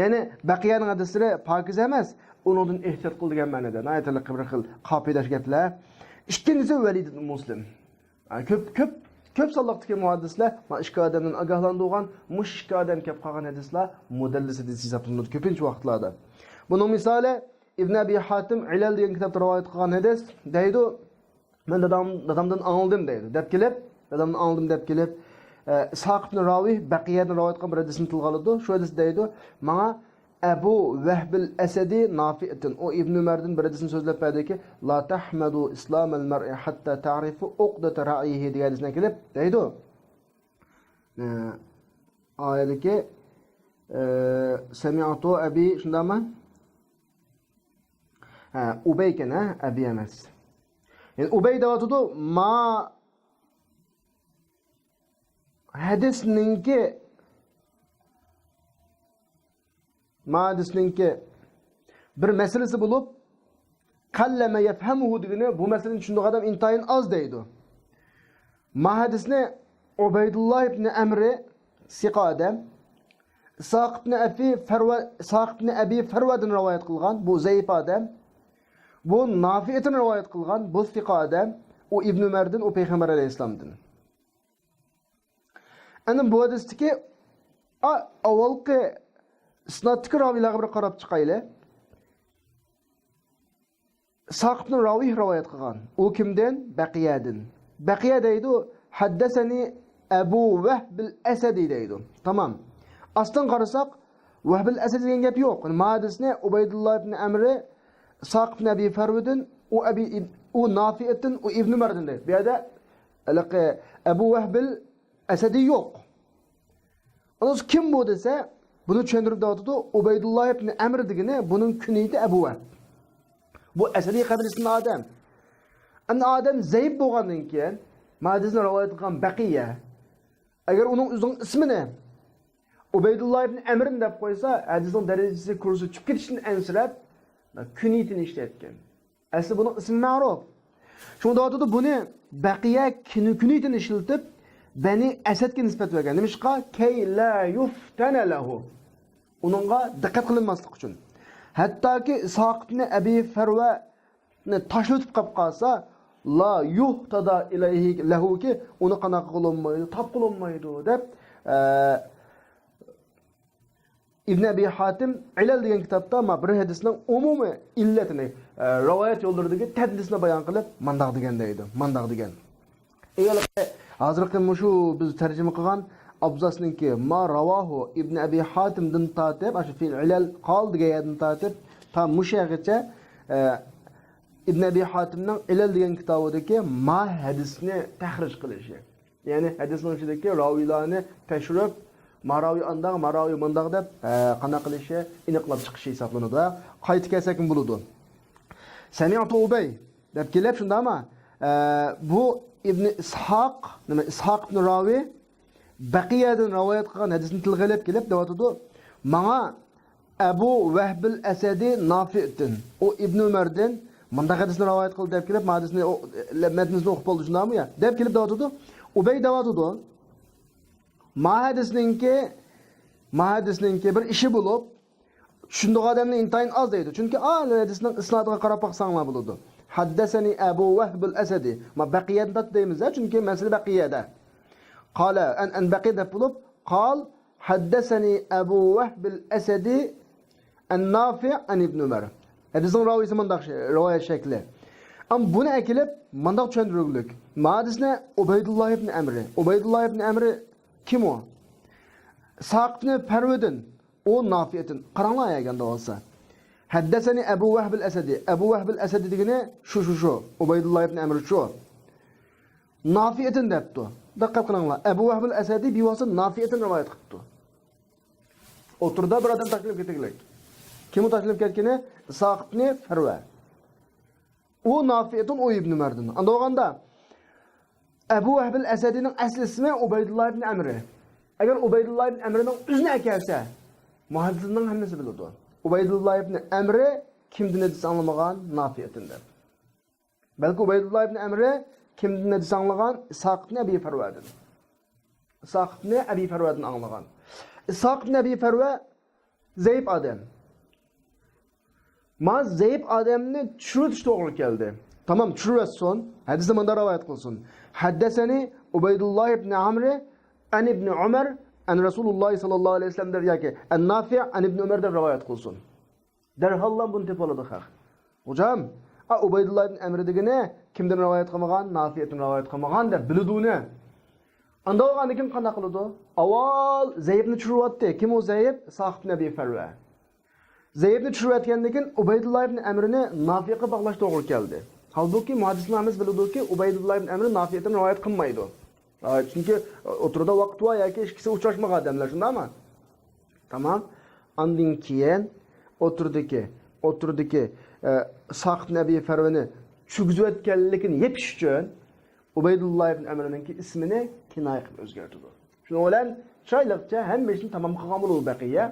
يەنى بەقىيەنىڭ ھەدىسلىرى پاكىز ئەمەس، ئۇنىڭدىن ئېھتىيات قىل دېگەن مەنىدە. ناھايىتى بىر خىل قاپىيىداش گەپلەر. ئىككىنچىسى ۋەلىد ئىبن مۇسلىم. ھە، كۆپ، كۆپ، كۆپ سانلىقتىكى مۇھەددىسلەر مانا ئىككى ئادەمدىن ئاگاھلاندۇرغان، مۇشۇ ئىككى ئادەم كەپ قالغان ھەدىسلەر مۇدەللىس ھەدىس ھېسابلىنىدۇ كۆپىنچە ۋاقىتلاردا. بۇنىڭ مىسالى ئىبن ئەبى ھاتىم ئىلەل دېگەن كىتابتا رىۋايەت قىلغان ھەدىس دەيدۇ. مەن دادام، دادامدىن ئاڭلىدىم دەيدۇ. دەپ كېلىپ، دادامدىن ئاڭلىدىم دەپ كېلىپ، ئە، ئىسھاق ئىبن راۋىھ بەقىيەدىن رىۋايەت قىلغان بىر ھەدىسنى تىلغا ئالىدۇ. شۇ ھەدىس دەيدۇ، ماڭا ئەبۇ ۋەھبىل ئەسەدى نافىئتىن، ئۇ ئىبن ئۆمەردىن بىر ھەدىسنى سۆزلەپ بەردىكى، لا تەھمەدۇ ئىسلامەل مەرئى ھەتتا تەرىفۇ ئۇقدەتە رەئيىھى دېگەن ھەدىسنى كېلىپ دەيدۇ. ئە، ئايەتتىكى، ئە، سەمىئتۇ ئەبى، شۇنداقمۇ؟ ھە، ئۇبەي ئىكەن، ھە، ئەبى ئەمەس. يەنى ئۇبەي دەۋاتىدۇ، ما، ھەدىسنىڭكى، ما ھەدىسنىڭكى بىر مەسىلىسى بولۇپ، قەللەمە يەفھەمۇھۇ دېگىنى، بۇ مەسىلىنى چۈشىنىدىغان ئادەم ئىنتايىن ئاز دەيدۇ. ما ھەدىسنى ئۇبەيدۇللا ئىبنى ئەمرى، سىقا ئادەم، ئىسھاق ئىبنى ئەبى فەرۋە، ئىسھاق ئىبنى ئەبى فەرۋەدىن رىۋايەت قىلغان، بۇ زەئىپ ئادەم. بۇ نافىئدىن رىۋايەت قىلغان، بۇ سىقا ئادەم. ئۇ ئىبنى ئۆمەردىن، ئۇ پەيغەمبەر ئەلەيھىسسالامدىن. ئەنە بۇ ھەدىستىكى، ئا، ئاۋۋالقى ئىسنادتىكى راۋىيلارغا بىر قاراپ چىقايلى. ئىسھاق ئىبنى راۋىھ رىۋايەت قىلغان. ئۇ كىمدىن؟ بەقىيەدىن. بەقىيە دەيدۇ، ھەددەسەنى ئەبۇ ۋەھبىل ئەسەدى دەيدۇ. تامام. ئاستىن قارىساق، ۋەھبىل ئەسەدى دېگەن گەپ يوق. ما ھەدىسنى ئۇبەيدۇللا ئىبنى ئەمرى، ئىسھاق ئىبنى ئەبى فەرۋىدىن، ئۇ ئەبى ئىب-، ئۇ نافىئدىن، ئۇ ئىبنى ئۆمەردىن دەيدۇ. بۇ يەردە ھېلىقى ئەبۇ ۋەھبىل ئەسەدى يوق. ئۇنىڭ كىم بۇ دېسە، بۇنى چۈشەندۈرۈپ دەۋاتىدۇ، ئۇبەيدۇللا ئىبنى ئەمر دېگىنى، بۇنىڭ كۈنىيىتى ئەبۇ ۋەھب. بۇ ئەسەدىي قەبىلىسىدىن ئادەم. ئەمدى ئادەم زەئىپ بولغاندىن كېيىن، ما ھەدىسنى رىۋايەت قىلغان بەقىيە، ئەگەر ئۇنىڭ ئۆزىنىڭ ئىسمىنى ئۇبەيدۇللا ئىبنى ئەمرىن دەپ قويسا، ھەدىسنىڭ دەرىجىسى، كۇرسى چۈشۈپ كېتىشتىن ئەنسىرەپ، كۈنىيىتىنى ئىشلەتكەن. ئەسلى بۇنىڭ ئىسمى مەرۇپ. شۇڭا دەۋاتىدۇ، بۇنى بەقىيە كۈنى-، كۈنىيىتىنى ئىشلىتىپ، بەنى ئەسەدكە نىسبەت بەرگەن. نېمىشقا؟ كەي لا يۇفتەنە لەھۇ. ئۇنىڭغا دىققەت قىلىنماسلىق ئۈچۈن. ھەتتاكى ئىسھاق ئىبنى ئەبى فەرۋەنى تاشلىۋېتىپ قاپ قالسا، لا يۇھتەدا ئىلەيھى لەھۇكى، ئۇنى قانداق قىلالمايدۇ، تاپ قىلالمايدۇ دەپ، ئە، ئىبن ئەبى ھاتىم ئىلەل دېگەن كىتابتا ما بىر ھەدىسنىڭ ئومۇمىي ئىللىتىنى، ئە، رىۋايەت يوللىرىدىكى تەدلىسنى بايان قىلىپ، مانداق دېگەن دەيدۇ، مانداق دېگەن. ئەي، ھېلىقى ھازىرقى مۇشۇ بىز تەرجىمە قىلغان ئابزاسنىڭكى ما راۋاھۇ ئىبن ئەبى ھاتىمدىن تارتىپ، ئاشۇ فىل ئىلەل قال دېگەن يەردىن تارتىپ، تا مۇشۇ يەرگىچە، ئە، ئىبن ئەبى ھاتىمنىڭ ئىلەل دېگەن كىتابىدىكى ما ھەدىسنى تەخرىج قىلىشى. يەنى ھەدىسنىڭ ئىچىدىكى راۋىيلارنى تەكشۈرۈپ، ما راۋىي ئانداق، ما راۋىي مانداق دەپ، ئە، قانداق قىلىشى، ئېنىقلاپ چىقىشى ھېسابلىنىدۇ. قايتا كەلسەكمۇ بولىدۇ. سەمىئتۇ ئۇبەي دەپ كېلىپ، شۇنداقمۇ؟ ئە، بۇ ئىبنى ئىسھاق، نېمە، ئىسھاق ئىبنى راۋىي، بەقىيەدىن رىۋايەت قىلغان ھەدىسنى تىلغا ئېلىپ كېلىپ دەۋاتىدۇ، ماڭا ئەبۇ ۋەھبىل ئەسەدى نافىئدىن، ئۇ ئىبنى ئۆمەردىن مۇنداق ھەدىسنى رىۋايەت قىلدى دەپ كېلىپ، ما ھەدىسنى ئو-، مەتنىسىنى ئوقۇپ بولدى، شۇنداقمۇ يا؟ دەپ كېلىپ دەۋاتىدۇ. ئۇبەي دەۋاتىدۇ، ما ھەدىسنىڭكى، ما ھەدىسنىڭكى بىر ئىشى بولۇپ، چۈشىنىدىغان ئادەمنى ئىنتايىن ئاز دەيدۇ. چۈنكى ئا، ھەدىسنىڭ ئىسنادىغا قاراپ باقساڭلار بولىدۇ. ھەددەسەنى ئەبۇ ۋەھبىل ئەسەدى. ما بەقىيەدىن تارتتى دەيمىز-دە، چۈنكى مەسىلە بەقىيەدە. قالە، ئەن، ئەن بەقىيە دەپ بولۇپ، قال، ھەددەسەنى ئەبۇ ۋەھبىل ئەسەدى ئەن نافىئ ئەن ئىبن ئۆمەر. ھەدىسنىڭ راۋىسى مۇنداق شەي-، رىۋايەت شەكلى. ئەمما بۇنى ئەكېلىپ، مانداق چۈشەندۈرگۈلۈك. ما ھەدىسنى ئۇبەيدۇللا ئىبن ئەمرى. ئۇبەيدۇللا ئىبن ئەمرى كىم ئۇ؟ ئىسھاق ئىبن پەرۋىدىن. ئۇ نافىئدىن. قاراڭلار ئەگەندە بولسا. ھەددەسەنى ئەبۇ ۋەھبىل ئەسەدى. ئەبۇ ۋەھبىل ئەسەدى دېگىنى شۇ، شۇ، شۇ. ئۇبەيدۇللا ئىبن ئەمر شۇ. نافىئدىن دەپتۇ. دىققەت قىلىڭلار. ئەبۇ ۋەھبىل ئەسەدى بىۋاسىتە نافىئدىن رىۋايەت قىپتۇ. ئوتتۇرىدا بىر ئادەم تاشلىنىپ كېتىگلىك. كىم ئۇ تاشلىنىپ كەتكىنى؟ ئىسھاق ئىبن پەرۋە. ئۇ نافىئدىن، ئۇ ئىبن ئۆمەردىن. ئانداق بولغاندا، ئەبۇ ۋەھبىل ئەسەدىنىڭ ئەسلى ئىسمى ئۇبەيدۇللا ئىبن ئەمرى. ئەگەر ئۇبەيدۇللا ئىبن ئەمرىنىڭ ئۆزىنى ئەكەلسە، مۇھەددىسلەرنىڭ ھەممىسى بىلىدۇ. ئۇبەيدۇللا ئىبن ئەمرى كىمدىن ھەدىس ئاڭلىمىغان؟ نافىئدىن دەپ. بەلكى ئۇبەيدۇللا ئىبن ئەمرى كىمدىن ھەدىس ئاڭلىغان؟ ئىسھاق ئىبن ئەبى فەرۋەدىن. ئىسھاق ئىبن ئەبى فەرۋەدىن ئاڭلىغان. ئىسھاق ئىبن ئەبى فەرۋە زەئىپ ئادەم. ما زەئىپ ئادەمنى چۈشۈرۈۋېتىش توغرا كەلدى. تامام، چۈشۈرۈۋەتسۇن. ھەدىسنى مۇنداق رىۋايەت قىلسۇن. ھەددەسەنى ئۇبەيدۇللا ئىبن ئەمرى ئەن ئىبن ئۆمەر ئەن رەسۇلۇللا ساللاللاھۇ ئەلەيھى ۋەسەللەم دەپ ياكى ئەن نافىئ ئەن ئىبن ئۆمەر دەپ رىۋايەت قىلسۇن. دەرھاللا بۇنى تېپىۋالىدۇ خەق. خوجام، ئا، ئۇبەيدۇللا ئىبن ئەمر دېگىنى كىمدىن رىۋايەت قىلمىغان؟ نافىئدىن رىۋايەت قىلمىغان دەپ بىلىدۇ ئۇنى. ئانداق بولغاندىن كېيىن قانداق قىلىدۇ؟ ئاۋۋال زەئىپنى چۈشۈرۈۋەتتى. كىم ئۇ زەئىپ؟ ئىسھاق ئىبن ئەبى فەرۋە. زەئىپنى چۈشۈرۈۋەتكەندىن كېيىن ئۇبەيدۇللا ئىبن ئەمرنى نافىئقا باغلاش توغرا كەلدى. ھالبۇكى، مۇھەددىسلەر ھەممىسى بىلىدۇكى، ئۇبەيدۇللا ئىبن ئەمر نافىئدىن رىۋايەت قىلمايدۇ. ھاي، چۈنكى ئوتتۇرىدا ۋاقىت بار ياكى ئىككىسى ئۇچراشمىغان ئادەملەر، شۇنداقمۇ؟ تامام. ئاندىن كېيىن ئوتتۇرىدىكى، ئوتتۇرىدىكى، ئە، ئىسھاق ئىبن ئەبى فەرۋىنى چۈشۈرگۈزۈۋەتكەنلىكىنى يېپىش ئۈچۈن ئۇبەيدۇللا ئىبن ئەمرنىڭكى ئىسمىنى كىنايە قىلىپ ئۆزگەرتىدۇ. شۇنىڭ بىلەن چىرايلىقچە ھەممە ئىشنى تامام قىلغان بولىدۇ بەقىيە.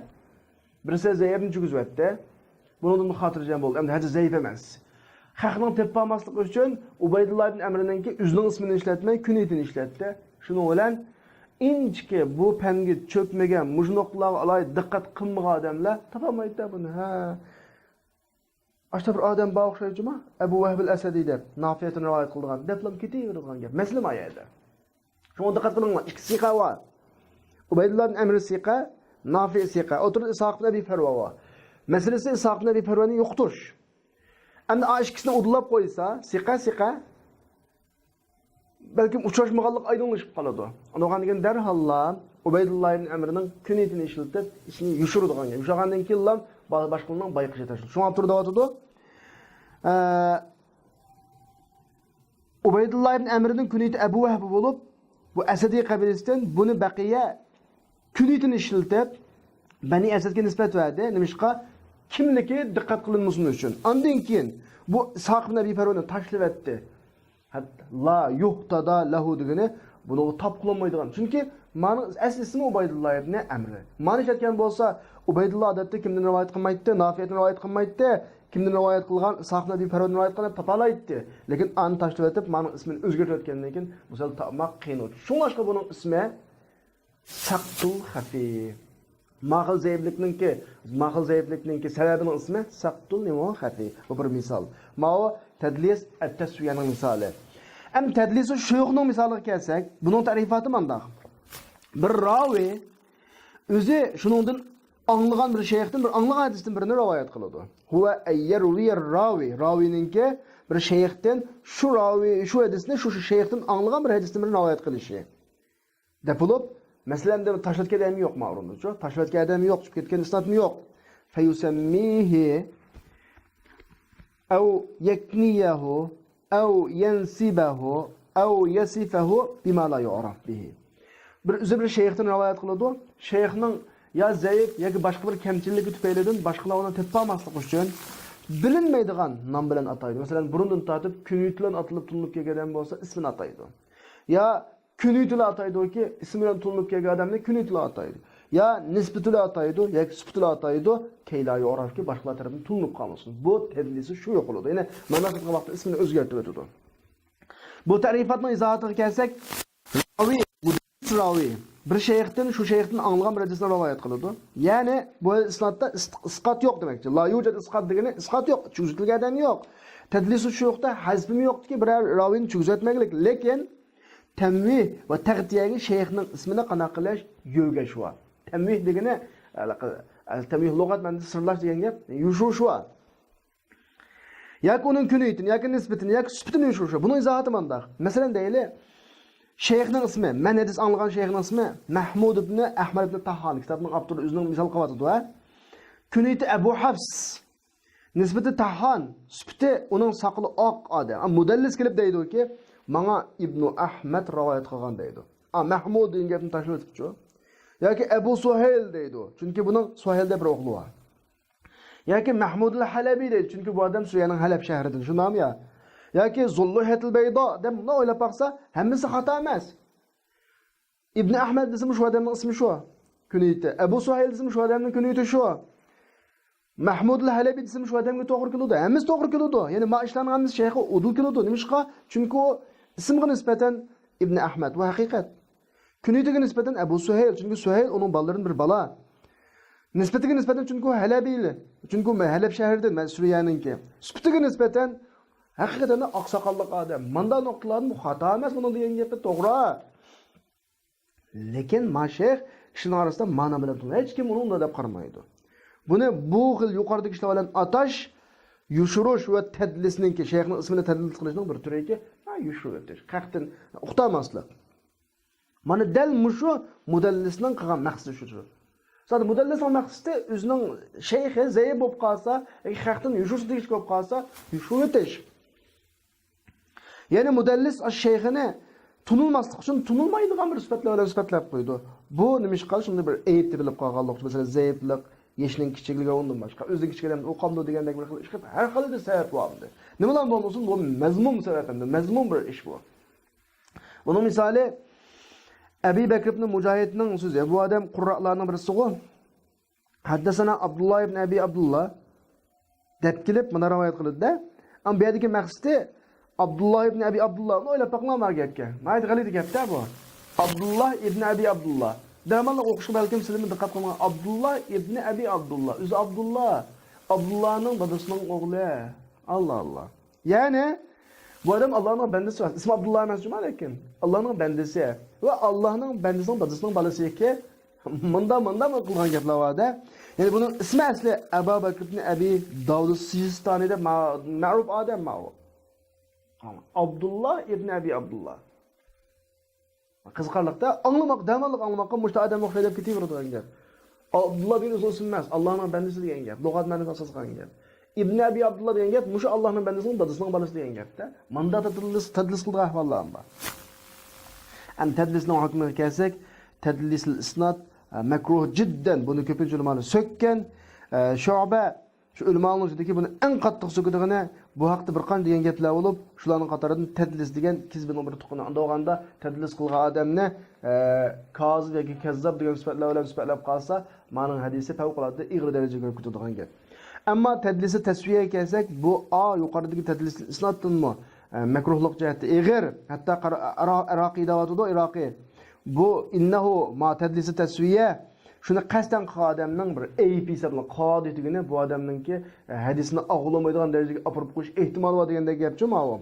بىرسى زەيىپنى چۈشۈرۈۋەتتى. بۇنىڭدىن خاتىرجەم بولدى. ئەمدى ھەجى زەيىپ ئەمەس. خەقنىڭ تېپىپ ئالماسلىقى ئۈچۈن ئۇبەيدۇللا ئىبن ئەمرنىڭكى ئۆزىنىڭ ئىسمىنى ئىشلەتمەي، كۈنىيىتىنى ئىشلەتتى. شۇنىڭ بىلەن ئىنچىكە بۇ پەنگە چۆكمىگەن، مۇشۇ نۇقتىلارغا ئالاھىدە دىققەت قىلمىغان ئادەملەر تاپالمايدۇ بۇنى. ھە. ئاشۇنداق بىر ئادەم بار ئوخشايدۇ جۇما، ئەبۇ ۋەھبىل ئەسەدى دەپ، نافىئتىن رىۋايەت قىلىدىغان دەپلا كېتىۋېرىدىغان گەپ. مەسىلە ما يەردە. شۇڭا دىققەت قىلىڭلار، ئىككى سىقە بار. ئۇبەيدۇللا ئىبن ئەمر سىقە، نافىئ سىقە. ئوتتۇرىدا ئىسھاق ئىبن ئەبى پەرۋا بار. مەسىلىسى ئىسھاق ئىبن ئەبى پەرۋانى يوقىتىش. ئەمدى ئا ئىككىسىنى ئۇدۇللاپ قويسا، سىقە، سىقە. بەلكىم ئۇچراشمىغانلىق ئايدىڭلىشىپ قالىدۇ. ئۇنداق بولغاندىن كېيىن دەرھاللا ئۇبەيدۇللا ئىبن ئەمرنىڭ كۈنىيىتىنى ئىشلىتىپ، ئىشنى يوشۇرىدىغان گەپ. يوشۇرغاندىن كېيىنلا با-، باشقىلارنىڭ بايقىشى تاشلىنىدۇ. شۇڭا ئاپتور دەۋاتىدۇ. ئە، ئۇبەيدۇللا ئىبن ئەمرنىڭ كۈنىيىتى ئەبۇ ۋەھبى بولۇپ، بۇ ئەسەدىي قەبىلىسىدىن، بۇنى بەقىيە كۈنىيىتىنى ئىشلىتىپ، بەنى ئەسەدكە نىسبەت بەردى. نېمىشقا؟ كىملىكى دىققەت قىلىنمىسۇن ئۈچۈن. ئاندىن كېيىن بۇ ئىسھاق ئىبن ئەبى پەرۋانى تاشلىۋەتتى. ھەتتا لا يۇھتەدا لەھۇ دېگىنى بۇنىڭغا تاپ قىلالمايدىغان. چۈنكى مانا ئەسلى ئىسمى ئۇبەيدۇللا ئىبن ئەمر. مانا ئىشلەتكەن بولسا، ئۇبەيدۇللا ئادەتتە كىمدىن رىۋايەت قىلمايتتى؟ نافىئدىن رىۋايەت قىلمايتتى. كىمدىن رىۋايەت قىلغان؟ ئىسھاق ئىبن ئەبى پەرۋاندىن رىۋايەت قىلغان دەپ تاپالايتتى. لېكىن ئانى تاشلىۋېتىپ، مانا ئىسمىنى ئۆزگەرتىۋەتكەندىن كېيىن بۇ سەل تاپماق قىيىن بولدى. شۇڭلاشقا بۇنىڭ ئىسمى سەقتۇل خەفى. ما خىل زەئىپلىكنىڭكى، ما خىل زەئىپلىكنىڭكى سەۋەبىنىڭ ئىسمى سەقتۇل نېمە؟ خەفى. بۇ بىر مىسال. ماۋۇ تەدلىس ئەت-تەسۋىيەنىڭ مىسالى. ئەمدى تەدلىسۇ شۇيۇخنىڭ مىسالىغا كەلسەك، بۇنىڭ تەرىپاتى مانداق. بىر راۋى ئۆزى شۇنىڭدىن ئاڭلىغان بىر شەيختىن، بىر ئاڭلىغان ھەدىستىن بىرىنى رىۋايەت قىلىدۇ. ھۇۋە ئەن يەرۋىيە راۋى، راۋىنىڭكى بىر شەيختىن شۇ راۋى، شۇ ھەدىسنى شۇ شەيختىن ئاڭلىغان بىر ھەدىستىن بىرىنى رىۋايەت قىلىشى. دەپ بولۇپ، مەسىلەن، دەپ تاشلىۋەتكەن ئادەم يوق ما ئورۇندىچۇ؟ تاشلىۋەتكەن ئادەم يوق، چۈشۈپ كەتكەن ئىسنادمۇ يوق. فەيۇسەممىھى ئەۋ يەكنىيەھۇ ئەۋ يەنسىبەھۇ ئەۋ يەسىفەھۇ بىما لا يۇئرەف بىھى. بىر ئۆزى بىر شەيختىن رىۋايەت قىلىدۇ. شەيخنىڭ يا زەئىپ ياكى باشقا بىر كەمچىللىكى تۈپەيلىدىن باشقىلار ئۇنى تېپىپ ئالماسلىق ئۈچۈن بىلىنمەيدىغان نام بىلەن ئاتايدۇ. مەسىلەن، بۇرۇندىن تارتىپ كۈنىيىتى بىلەن ئاتىلىپ تونۇلۇپ كەلگەن ئادەم بولسا ئىسمىنى ئاتايدۇ. يا كۈنىيىتى بىلەن ئاتايدۇكى، ئىسمى بىلەن تونۇلۇپ كەلگەن ئادەمنى كۈنىيىتى بىلەن ئاتايدۇ. يا نىسبىتى بىلەن ئاتايدۇ، ياكى سۈپىتى بىلەن ئاتايدۇ. كەيلا يۇئرەفكى، باشقىلار تەرىپىدىن تونۇلۇپ قالمىسۇن. بۇ تەدلىسى شۇيۇخ بولىدۇ. يەنى مانا شۇ ۋاقىتتا ئىسمىنى ئۆزگەرتىۋېتىدۇ. بۇ تەرىپاتنىڭ ئىزاھاتىغا كەلسەك، راۋى، مۇدەللىس راۋى بىر شەيختىن، شۇ شەيختىن ئاڭلىغان بىر ھەدىسنى رىۋايەت قىلىدۇ. يەنى بۇ ئىسنادتا ئىس-، ئىسقات يوق دېمەكچى. لا يۇجەد ئىسقات دېگىنى ئىسقات يوق، چۈشۈرۈلگەن ئادەم يوق. تەدلىسۇ شۇيۇختا ھەزپىمۇ يوقتىكى، بىرەر راۋىنى چۈشۈرۈۋەتمەكلىك. لېكىن تەمۋىھ ۋە تەغتىيەگە شەيخنىڭ ئىسمىنى قانداق قىلىش؟ يۆگەش بار. تەمۋىھ دېگىنى، تەمۋىھ لۇغەت مەنىسى سىرلاش دېگەن گەپ، يوشۇرۇش بار. ياكى ئۇنىڭ كۈنىيىتىنى، ياكى نىسبىتىنى، ياكى سۈپىتىنى يوشۇرۇش بار. بۇنىڭ ئىزاھاتى مانداق. مەسىلەن دەيلى، شەيخنىڭ ئىسمى، مەن ھەدىس ئاڭلىغان شەيخنىڭ ئىسمى مەھمۇد ئىبنى ئەھمەد ئىبنى تاھان، كىتابنىڭ ئاپتورى ئۆزىنىڭ مىسال قىلىۋاتىدۇ، ھە؟ كۈنىيىتى ئەبۇ ھەفس. نىسبىتى تاھان، سۈپىتى ئۇنىڭ ساقىلى ئاق ئادەم. ئا، مۇدەللىس كېلىپ دەيدۇكى، ماڭا ئىبنۇ ئەھمەد رىۋايەت قىلغان دەيدۇ. ئا، مەھمۇد دېگەن گەپنى تاشلىۋېتىپچۇ. ياكى ئەبۇ سۇھەيل دەيدۇ. چۈنكى بۇنىڭ سۇھەيل دەپ بىر ئوغلى بار. ياكى مەھمۇدۇل ھەلەبى دەيدۇ. چۈنكى بۇ ئادەم سۈرىيەنىڭ ھەلەب شەھىرىدىن. شۇنداقمۇ يا؟ ياكى زۇللۇھەتىل بەيدا دەپ مۇنداق ئويلاپ باقسا، ھەممىسى خاتا ئەمەس. ئىبنى ئەھمەد دېسىمۇ شۇ ئادەمنىڭ ئىسمى شۇ. كۈنىيىتى. ئەبۇ سۇھەيل دېسىمۇ شۇ ئادەمنىڭ كۈنىيىتى شۇ. مەھمۇدۇل ھەلەبى دېسىمۇ شۇ ئادەمگە توغرا كېلىدۇ. ھەممىسى توغرا كېلىدۇ. يەنى ما ئىشلارنىڭ ھەممىسى شەيخى ئۇدۇل كېلىدۇ. نېمىشقا؟ چۈنكى ئۇ ئىسىمغا نىسبەتەن ئىبنى ئەھمەد. بۇ ھەقىقەت. كۈنىيىتىگە نىسبەتەن ئەبۇ سۇھەيل. چۈنكى سۇھەيل ئۇنىڭ بالىلىرىدىن بىر بالا. نىسبىتىگە نىسبەتەن چۈنكى ئۇ ھەلەبىيلى. چۈنكى ئۇ ھەلەب شەھىرىدىن، مەن سۈرىيەنىڭكى. سۈپىتىگە نىسبەتەن ھەقىقەتەن ئاقساقاللىق ئادەم. ماندا نۇقتىلاردىن بۇ خاتا ئەمەس، بۇنىڭ دېگەن گېپى توغرا. لېكىن ما شەيخ كىشىنىڭ ئارىسىدا مانا بىلەن تۇرىدۇ. ھېچكىم ئۇنى ئۇنداق دەپ قارىمايدۇ. بۇنى بۇ خىل يۇقىرىدىكى ئىشلار بىلەن ئاتاش، يوشۇرۇش ۋە تەدلىسنىڭكى، شەيخنىڭ ئىسمىنى تەدلىس قىلىشنىڭ بىر تۈرىكى، ھە، يوشۇرۇۋېتىش، خەقتىن ئۇقتۇرماسلىق. مانا دەل مۇشۇ مۇدەللىسنىڭ قىلغان مەقسىتى شۇ. زادى مۇدەللىسنىڭ مەقسىتى ئۆزىنىڭ شەيخى زەئىپ بولۇپ قالسا، ياكى خەقتىن يوشۇرۇشقا تېگىشلىك بولۇپ قالسا، يوشۇرۇۋېتىش. يەنى مۇدەللىس ئاشۇ شەيخىنى تونۇلماسلىق ئۈچۈن تونۇلمايدىغان بىر سۈپەتلەر بىلەن سۈپەتلەپ قويىدۇ. بۇ نېمىشقا شۇنداق بىر ئەيىب تېپىلىپ قالغانلىقى، مەسىلەن، زەئىپلىق، يېشىنىڭ كىچىكلىكى، ئۇندىن باشقا ئۆزىنىڭ كىچىك ئادەمدىن ئوقامدۇ دېگەندەك بىر خىل ئىش قىلىپ، ھەر خىل بىر سەۋەب بولامدۇ. نېمىلا بولمىسۇن، بۇ مەزمۇم سەۋەب ئەمدى، مەزمۇم بىر ئىش بۇ. بۇنىڭ مىسالى، ئەبى بەكر ئىبن مۇجاھىدنىڭ سۆزى، بۇ ئادەم قۇررالارنىڭ بىرسىغۇ. ھەددەسەنا ئابدۇللا ئىبن ئەبى ئابدۇللا دەپ كېلىپ، مانا رىۋايەت قىلىدۇ-دە. ئەمما بۇ يەردىكى مەقسىتى ئابدۇللا ئىبن ئەبى ئابدۇللا. بۇنى ئويلاپ باقمىغان بار گەپكە. ناھايىتى غەلىتە گەپ-دە بۇ. ئابدۇللا ئىبن ئەبى ئابدۇللا. دەماللىق ئوقۇشقا بەلكىم سىلىمۇ دىققەت قىلمىغان. ئابدۇللا ئىبن ئەبى ئابدۇللا. ئۆزى ئابدۇللا. ئابدۇللانىڭ دادىسىنىڭ ئوغلى. ئاللا، ئاللا. يەنى، بۇ ئادەم ئاللانىڭ بەندىسى ئەمەس. ئىسمى ئابدۇللا ئەمەس جۇما، لېكىن ئاللانىڭ بەندىسى. ۋە ئاللانىڭ بەندىسىنىڭ دادىسىنىڭ بالىسى ئىكەن. مۇندا، مۇندا قىلغان گەپلەر بار-دە. يەنى بۇنىڭ ئىسمى ئەسلى ئەبا بەكر ئىبن ئەبى داۋۇد سىجىستانى دەپ ما-، مەرۇپ ئادەم ماۋۇ. ئابدۇللا ئىبن ئەبى ئابدۇللا. قىزىقارلىق-دە، ئاڭلىماق، دەماللىق ئاڭلىماققا مۇشۇ ئادەم ئوخشايدۇ دەپ كېتىۋېرىدىغان گەپ. ئابدۇللا دېگەن ئۆزىنىڭ ئىسمى ئەمەس، ئاللانىڭ بەندىسى دېگەن گەپ، لۇغەت مەنىسى ئاساس قىلغان گەپ. ئىبن ئەبى ئابدۇللا دېگەن گەپ، مۇشۇ ئاللانىڭ بەندىسىنىڭ دادىسىنىڭ بالىسى دېگەن گەپ-دە. ماندا تەدلىس، تەدلىس قىلىدىغان ئەھۋاللار ھەم بار. ئەمدى تەدلىسنىڭ ھۆكمىگە كەلسەك، تەدلىسىل ئىسناد، ئە، مەكرۇھ جىددەن، بۇنى كۆپىنچە ئۆلىمالار سۆككەن. ئە، شۇبە، شۇ ئۆلىمالارنىڭ ئىچىدىكى بۇنى ئەڭ قاتتىق سۆكىدىغىنى، بۇ ھەقتە بىر قانچە دېگەن گەپلەر بولۇپ، شۇلارنىڭ قاتارىدىن تەدلىس دېگەن كېسىپنىڭ بىر تۇقىنى. ئاندىن بولغاندا تەدلىس قىلغان ئادەمنى، ئە، كازىب ياكى كەززاب دېگەن سۈپەتلەر بىلەن سۈپەتلەپ قالسا، مانىڭ ھەدىسى پەۋقۇلئاددە ئېغىر دەرىجىگە كىرىپ كېتىدىغان گەپ. ئەمما تەدلىسى تەسۋىيەگە كەلسەك، بۇ ئا يۇقىرىدىكى تەدلىسى ئىسنادتىنمۇ، ئە، مەكرۇھلۇق جەھەتتە ئېغىر. ھەتتا قارا-، ئىرا-، ئىراقىي دەۋاتىدۇ، ئىراقىي. بۇ ئىننەھۇ ما تەدلىسى تەسۋىيە. شۇنى قەستەن قىلغان ئادەمنىڭ بىر ئەيىبى ھېسابلىنىدۇ. قادى دېگىنى بۇ ئادەمنىڭكى، ئە، ھەدىسىنى ئاغۇلىمايدىغان دەرىجىگە ئاپىرىپ قويۇش ئېھتىمالى بار دېگەندەك گەپچۇ ماۋۇ.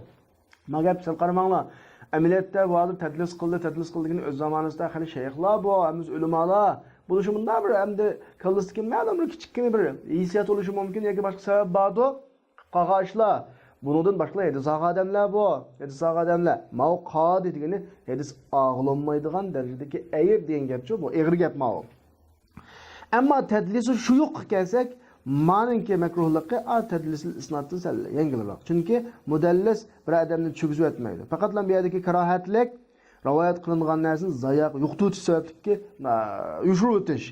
ما گەپ سەل قارىماڭلار. ئەمەلىيەتتە بۇ ئادەم تەدلىس قىلدى، تەدلىس قىلدى دېگىنى ئۆز زامانىسىدا خېلى شەيخلار بۇ، ھەممىسى ئۆلىمالار. بولۇشى مۇنداق بىر ئەمدى كاللىسىدىكى مەلۇم بىر كىچىككىنە بىر ھېسسىيات بولۇشى مۇمكىن ياكى باشقا سەۋەب باردۇ. قىلىپ قالغان ئىشلار. بۇنىڭدىن باشقىلار ھەدىس ئالغان ئادەملەر بۇ. ھەدىس ئالغان ئادەملەر. ماۋۇ قادى دېگىنى ھەدىس ئاغلانمايدىغان دەرىجىدىكى ئەيىب دېگەن گەپچۇ بۇ. ئېغىر گەپ ماۋۇ. ئەمما تەدلىسى شۇيۇققا كەلسەك، مانىڭكى مەكرۇھلۇقى ئا تەدلىسىل ئىسنادتىن سەل يەڭگىلرەك. چۈنكى مۇدەللىس بىر ئادەمنى چۈگۈزۈۋەتمەيدۇ. پەقەتلا بۇ يەردىكى كاراھەتلىك، رىۋايەت قىلىنغان نەرسىنى زايە يوقىتىۋېتىش سەۋەبلىككى، ئا، يوشۇرۇۋېتىش.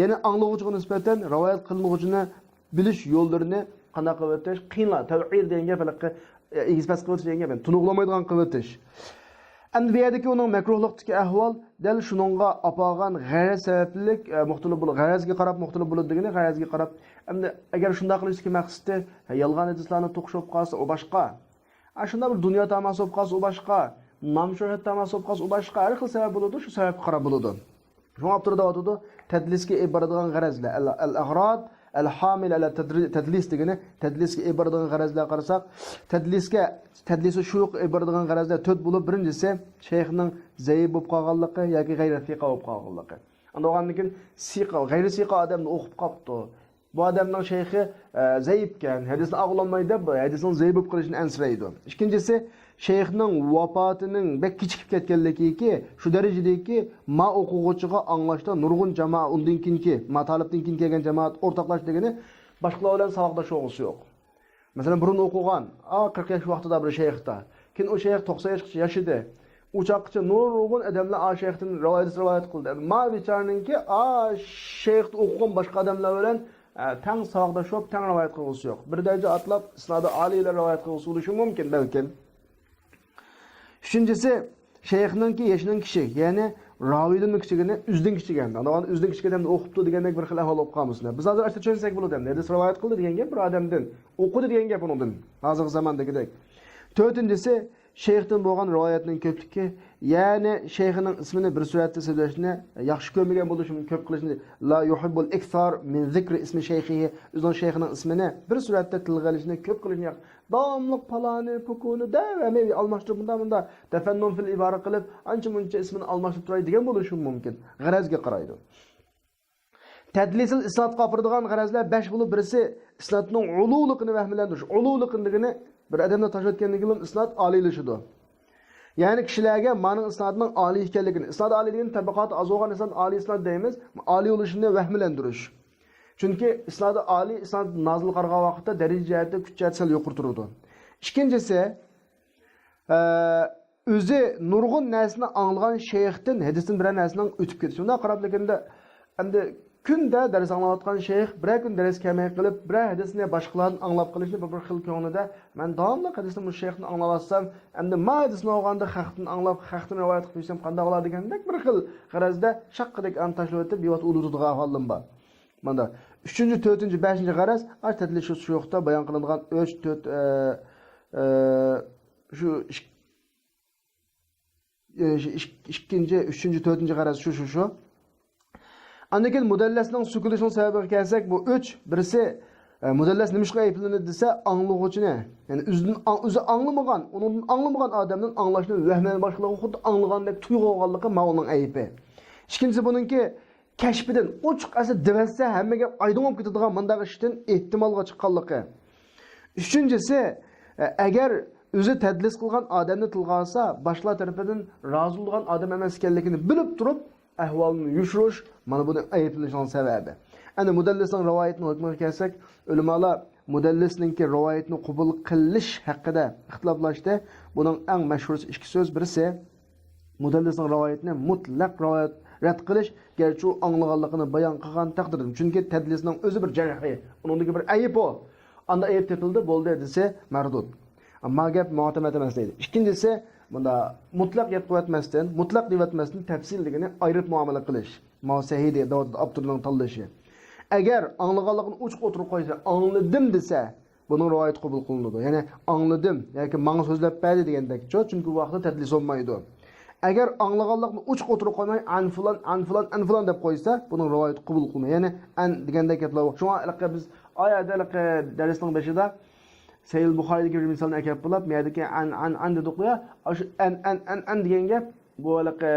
يەنى ئاڭلىغۇچىغا نىسبەتەن رىۋايەت قىلىنغۇچىنى بىلىش يوللىرىنى قانداق قىلىۋېتىش؟ قىيىنلا، تەۋئىر دېگەن گەپ ھېلىقى، ئە، ئېگىز پەس قىلىۋېتىش دېگەن گەپ، يەنى تونۇغلىمايدىغان قىلىۋېتىش. ئەمدى بۇ يەردىكى ئۇنىڭ مەكرۇھلۇقتىكى ئەھۋال دەل شۇنىڭغا ئاپارغان غەرەز سەۋەبلىك، ئە، مۇختەلىپ بولۇ-، غەرەزگە قاراپ مۇختەلىپ بولىدۇ دېگىنى، غەرەزگە قاراپ. ئەمدى ئەگەر شۇنداق قىلىشتىكى مەقسىتى، ھە، يالغان ھەدىسلەرنى توقۇشۇپ قالسا، ئۇ باشقا. ئاشۇنداق بىر دۇنيا تاماسى بولۇپ قالسا، ئۇ باشقا. نام شۆھرەت تاماسى بولۇپ قالسا، ئۇ باشقا. ھەر خىل سەۋەب بولىدۇ، شۇ سەۋەبكە قاراپ بولىدۇ. شۇڭا ئاپتور دەۋاتىدۇ، تەدلىسكە ئېلىپ بارىدىغان غەرەزلەر، ئەل، ئەل ئەغراد، ئەل ھامىل، ئەل تەدرى-، تەدلىس دېگىنى، تەدلىسكە ئېلىپ بارىدىغان غەرەزلەرگە قارىساق، تەدلىسكە، تەدلىسى شۇيۇق ئېلىپ بارىدىغان غەرەزلەر تۆت بولۇپ، بىرىنچىسى، شەيخنىڭ زەئىپ بولۇپ قالغانلىقى ياكى غەيرى سىقا بولۇپ قالغانلىقى. ئاندىن بولغاندىن كېيىن سىقا، غەيرى سىقا ئادەمنى ئوقۇپ قاپتۇ. بۇ ئادەمنىڭ شەيخى، ئە، زەئىپكەن، ھەدىسنى ئاغلانماي دەپ، ھەدىسنىڭ زەئىپ بولۇپ قېلىشىدىن ئەنسىرەيدۇ. ئىككىنچىسى، شەيخنىڭ ۋاپاتىنىڭ بەك كېچىكىپ كەتكەنلىكىكى، شۇ دەرىجىدىكى ما ئوقۇغۇچىغا ئاڭلاشتا نۇرغۇن جامائەت، ئۇندىن كېيىنكى، ما تالىپتىن كېيىن كەلگەن جامائەت ئورتاقلاشتى دېگىنى، باشقىلار بىلەن ساۋاقداش بولغۇسى يوق. مەسىلەن، بۇرۇن ئوقۇغان، ئا، قىرىق ياش ۋاقتىدا بىر شەيختا. كېيىن ئۇ شەيخ توقسان ياشقىچە ياشىدى. ئۇ چاغقىچە نۇرغۇن ئادەملەر ئا شەيختىن رىۋايەت، رىۋايەت قىلدى. ما بىچارىنىڭكى ئا شەيختا ئوقۇغان باشقا ئادەملەر بىلەن، ئە، تەڭ ساۋاقداش بولۇپ، تەڭ رىۋايەت قىلغۇسى يوق. بىر دەرىجە ئاتلاپ، ئىسنادى ئالىيلار رىۋايەت قىلغۇسى بولۇشى مۇمكىن بەلكىم. ئۈچىنچىسى، شەيخنىڭكى يېشىنىڭ كىچىك، يەنى راۋىيدىنمۇ كىچىكىنى، ئۆزىدىن كىچىك ئەمدى. ئاندىن ئۆزىدىن كىچىك ئادەمدىن ئوقۇپتۇ دېگەندەك بىر خىل ئەھۋال بولۇپ قالمىسۇن. بىز ھازىر ئاشۇنداق چۈشەنسەك بولىدۇ ئەمدى. ھەدىس رىۋايەت قىلدى دېگەن گەپ بىر ئادەمدىن، ئوقۇدى دېگەن گەپ ئۇنىڭدىن. ھازىرقى زاماندىكىدەك. تۆتىنچىسى، شەيختىن بولغان رىۋايەتنىڭ كۆپلۈكى، يەنى شەيخىنىڭ ئىسمىنى بىر سۈرەتتە سۆزلەشنى ياخشى كۆرمىگەن بولۇشى مۇمكىن، كۆپ قىلىشنى، لا يۇھىببۇل ئىكسار مىن زىكرى ئىسمى شەيخىھى، ئۆزىنىڭ شەيخىنىڭ ئىسمىنى بىر سۈرەتتە تىلغا ئېلىشنى كۆپ قىلىشنى ياق-، داۋاملىق پالانى، پۇكۇنى دەۋەمەي ئالماشتۇرۇپ، مۇنداق، مۇنداق تەفەننۇن فىل ئىبارە قىلىپ، ئانچە مۇنچە ئىسمىنى ئالماشتۇرۇپ تۇراي دېگەن بولۇشى مۇمكىن. غەرەزگە قارايدۇ. تەدلىسىل ئىسنادقا ئاپىرىدىغان غەرەزلەر بەش بولۇپ، بىرسى ئىسنادنىڭ ئۇلۇلۇقىنى ۋەھىملەندۈرۈش. ئۇلۇلۇقىنى دېگىنى بىر ئادەمنى تاشلىۋەتكەندىن كېيىن ئىسناد ئالىيلىشىدۇ. يەنى كىشىلەرگە مانىڭ ئىسنادىنىڭ ئالىي ئىكەنلىكىنى، ئىسناد ئالىي دېگىنى تەبەقاتى ئاز بولغان ئىسناد ئالىي ئىسناد دەيمىز، ئالىي بولۇشىنى ۋەھىملەندۈرۈش. چۈنكى ئىسنادى ئالىي، ئىسناد نازىل قارىغان ۋاقىتتا دەرىجە جەھەتتە كۈچ جەھەتتە سەل يۇقىرى تۇرىدۇ. ئىككىنچىسى، ئە، ئۆزى نۇرغۇن نەرسىنى ئاڭلىغان شەيختىن ھەدىستىن بىرەر نەرسىنىڭ ئۆتۈپ كېتىشى. مۇنداق قاراپ، لېكىن ئەمدى كۈندە دەرس ئاڭلاۋاتقان شەيخ بىرەر كۈن دەرس كەلمەي قېلىپ، بىرەر ھەدىسنى باشقىلاردىن ئاڭلاپ قېلىشنى بىر، بىر خىل كۆڭلىدە، مەن داۋاملىق ھەدىسنى مۇشۇ شەيختىن ئاڭلاۋاتسام، ئەمدى ما ھەدىسنى ئوقۇغاندا خەقتىن ئاڭلاپ، خەقتىن رىۋايەت قىلىپ يۈرسەم قانداق بولار دېگەندەك بىر خىل غەرەزدە شاققىدەك ئانى تاشلىۋېتىپ، بىۋاسىتە ئۇدۇتىدىغان ئەھۋالىم بار. مانا، ئۈچىنچى، تۆتىنچى، بەشىنچى غەرەز، ئاشۇ تەدلىس شۇ، شۇ يوقتا بايان قىلىنغان ئۈچ، تۆت، ئە، ئە، شۇ ئىك-، ئىك-، ئىككىنچى، ئۈچىنچى، تۆتىنچى غەرەز شۇ، شۇ، شۇ. ئاندىن كېيىن مۇدەللەسنىڭ سۆكۈلۈشىنىڭ سەۋەبىگە كەلسەك، بۇ ئۈچ. بىرسى، ئە، مۇدەللەس نېمىشقا ئەيىبلىنىدۇ دېسە، ئاڭلىغۇچىنى، يەنى ئۆزىدىن ئاڭ-، ئۆزى ئاڭلىمىغان، ئۇنىڭدىن ئاڭلىمىغان ئادەمدىن ئاڭلاشنى ۋەھمەن باشقىلارغا خۇددى ئاڭلىغاندەك تۇيغۇ بولغانلىقى ماۋۇنىڭ ئەيىبى. ئىككىنچىسى بۇنىڭكى، كەشپىدىن ئوچۇق ئەسلى دېۋەتسە ھەممە گەپ ئايدىڭ بولۇپ كېتىدىغان مۇنداق ئىشتىن ئېھتىمالغا چىققانلىقى. ئۈچىنچىسى، ئەگەر ئۆزى تەدلىس قىلغان ئادەمنى تىلغا ئالسا، باشقىلار تەرىپىدىن رازى بولىدىغان ئادەم ئەمەس ئىكەنلىكىنى بىلىپ تۇرۇپ، ئەھۋالىنى يوشۇرۇش، مانا بۇنى ئەيىبلىنىشنىڭ سەۋەبى. ئەنە مۇدەللىسنىڭ رىۋايىتىنىڭ ھۆكمىگە كەلسەك، ئۆلىمالار مۇدەللىسنىڭكى رىۋايىتىنى قوبۇل قىلىش ھەققىدە ئىختىلاپلاشتى. بۇنىڭ ئەڭ مەشھۇرى ئىككى سۆز، بىرسى، مۇدەللىسنىڭ رىۋايىتىنى مۇتلەق رىۋايەت رەت قىلىش، گەرچە ئۇ ئاڭلىغانلىقىنى بايان قىلغان تەقدىردىمۇ. چۈنكى تەدلىسنىڭ ئۆزى بىر جەرھى، ئۇنىڭدىكى بىر ئەيىب ئۇ. ئاندا ئەيىب تېپىلدى، بولدى دېسە مەردۇد. ئەمما گەپ مۇئتەمەد ئەمەس دەيدۇ. ئىككىنچىسى، مۇندا مۇتلەق گەپ قىلىۋەتمەستىن، مۇتلەق دېيىۋەتمەستىن تەپسىل دېگىنى ئايرىپ مۇئامىلە قىلىش. ماۋۇ سەھىھ دەپ ئاپتورنىڭ تاللىشى. ئەگەر ئاڭلىغانلىقىنى ئوچۇق ئوتتۇرىغا قويسا، ئاڭلىدىم دېسە، بۇنىڭ رىۋايىتى قوبۇل قىلىنىدۇ. يەنى ئاڭلىدىم ياكى ماڭا سۆزلەپ بەردى دېگەندەكچۇ، چۈنكى بۇ ۋاقىتتا تەدلىس بولمايدۇ. ئەگەر ئاڭلىغانلىقنى ئوچۇق ئوتتۇرىغا قويماي، ئەن فۇلان، ئەن فۇلان، ئەن فۇلان دەپ قويسا، بۇنىڭ رىۋايىتى قوبۇل قىلىنمايدۇ. يەنى ئەن دېگەندەك گەپلەر بار. شۇڭا ھېلىقى بىز ئايەتتە ھېلىقى دەرسنىڭ بېشىدا سەھىھ بۇخارىدىكى بىر مىسالنى ئەكەپ بولاپ، مۇ يەردىكى ئەن، ئەن، ئەن دېدۇققۇ يا، ئاشۇ ئەن، ئەن، ئەن، ئەن دېگەن گەپ، بۇ ھېلىقى،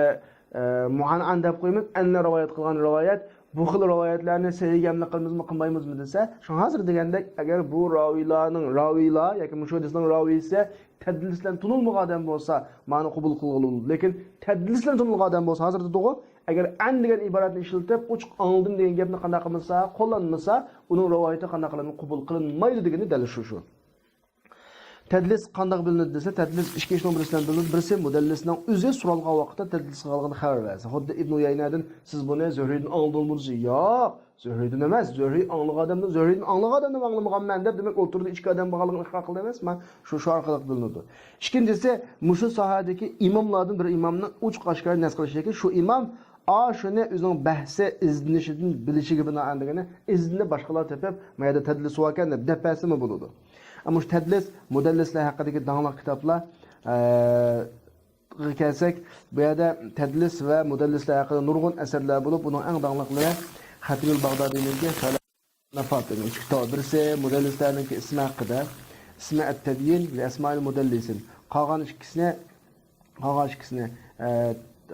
ئە، مۇئەنئەن دەپ قويىمىز، ئەننە رىۋايەت قىلغان رىۋايەت، بۇ خىل رىۋايەتلەرنى سەھىھ ئەمەل قىلىمىزمۇ، قىلمايمىزمۇ دېسە، شۇڭا ھازىر دېگەندەك، ئەگەر بۇ راۋىلارنىڭ، راۋىلار ياكى مۇشۇ ھەدىسنىڭ راۋىسى تەدلىس بىلەن تونۇلمىغان ئادەم بولسا، مانا قوبۇل قىلغىلى بولىدۇ. لېكىن تەدلىس بىلەن تونۇلغان ئادەم بولسا، ھازىر دېدىغۇ، ئەگەر ئەن دېگەن ئىبارەتنى ئىشلىتىپ، ئوچۇق ئاڭلىدىم دېگەن گەپنى قانداق قىلمىسا، قوللانمىسا، ئۇنىڭ رىۋايىتى قانداق قىلىنىدۇ، قوبۇل قىلىنمايدۇ دېگىنى دەل شۇ، شۇ. تەدلىس قانداق بىلىنىدۇ دېسە، تەدلىس ئىككى ئىشنىڭ بىرسى بىلەن بىلىنىدۇ. بىرسى، مۇدەللىسنىڭ ئۆزى سورالغان ۋاقىتتا تەدلىس قىلغانلىقىنى خەۋەر بەرسە. خۇددى ئىبنۇ ئۇيەينەدىن، «سىز بۇنى زۆھرىدىن ئاڭلىدىڭىزمۇ؟» دېسە، «ياق، زۆھرىدىن ئەمەس، زۆھرى ئاڭلىغان ئادەمدىن، زۆھرىدىن ئاڭلىغان ئادەمدىن ئاڭلىمىغانمەن» دەپ، دېمەك، ئوتتۇرىدا ئىككى ئادەم بارغانلىقىنى ئىقرار قىلدى ئەمەسمۇ؟ شۇ، شۇ ئارقىلىق بىلىنىدۇ. ئىككىنچىسى، مۇشۇ ساھەدىكى ئىماملاردىن بىر ئىمامنىڭ ئوچۇق ئاشكارا نەس قىلىشىكى، شۇ ئىمام ئاشۇنى ئۆزىنىڭ بەھسى، ئىزدىنىشىدىن بىلىشىگە بىنائەن دېگىنى، ئىزنى باشقىلار تېپىپ، ما يەردە تەدلىس باركەن دەپ، دەپ بەرسىمۇ بولىدۇ. ئەمما شۇ تەدلىس، مۇدەللىسلەر ھەققىدىكى داڭلىق كىتابلار، ئە، كەلسەك، بۇ يەردە تەدلىس ۋە مۇدەللىسلەر ھەققىدە نۇرغۇن ئەسەرلەر بولۇپ، بۇنىڭ ئەڭ داڭلىقلىرى خەتىبۇل باغدادىينىڭكى نافات، يەنى ئۈچ كىتاب. بىرسى مۇدەللىسلەرنىڭكى ئىسمى ھەققىدە، ئىسمى ئەت-تەبيىن لى ئەسمائىل مۇدەللىسىن. قالغان ئىككىسىنى، قالغان ئىككىسىنى، ئە،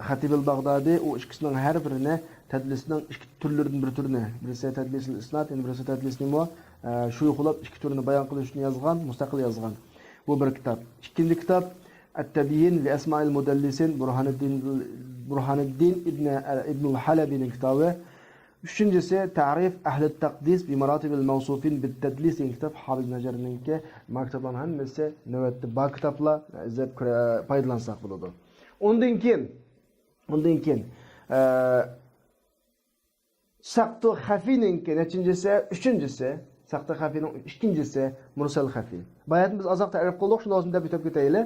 خەتىبۇل باغدادى ئۇ ئىككىسىنىڭ ھەر بىرىنى تەدلىسنىڭ ئىككى تۈرلىرىدىن بىر تۈرىنى، بىرسى تەدلىسۇل ئىسناد، يەنە بىرسى تەدلىس نېمە، ئە، شۇيخۇلاپ ئىككى تۈرىنى بايان قىلىش ئۈچۈن يازغان، مۇستەقىل يازغان. بۇ بىر كىتاب. ئىككىنچى كىتاب، ئەت-تەبيىن لى ئەسمائىل مۇدەللىسىن، بۇرھانىددىن، بۇرھانىددىن ئىبنى، ئىبنۇل ھەلەبىنىڭ كىتابى. ئۈچىنچىسى، تەرىف ئەھلى تەقدىس بى ماراتىبىل مەۋسۇفىن بىت تەدلىس دېگەن كىتاب، ھاپىز نەجەرنىڭكى. ما كىتابلارنىڭ ھەممىسى نۆۋەتتە بار كىتابلار، ئىزدەپ كۆرە-، پايدىلانساق بولىدۇ. ئۇندىن كېيىن، ئۇندىن كېيىن، ئە، سەقتۇ خەفىنىڭكى نەچچىنچىسى؟ ئۈچىنچىسى. سەقتۇ خەفىنىڭ ئىككىنچىسى مۇرسەل خەفى. باياتىن بىز ئازراق تەرىپ قىلدۇق، شۇنىڭ ئۈستىدە بىر ئۆتۈپ كېتەيلى.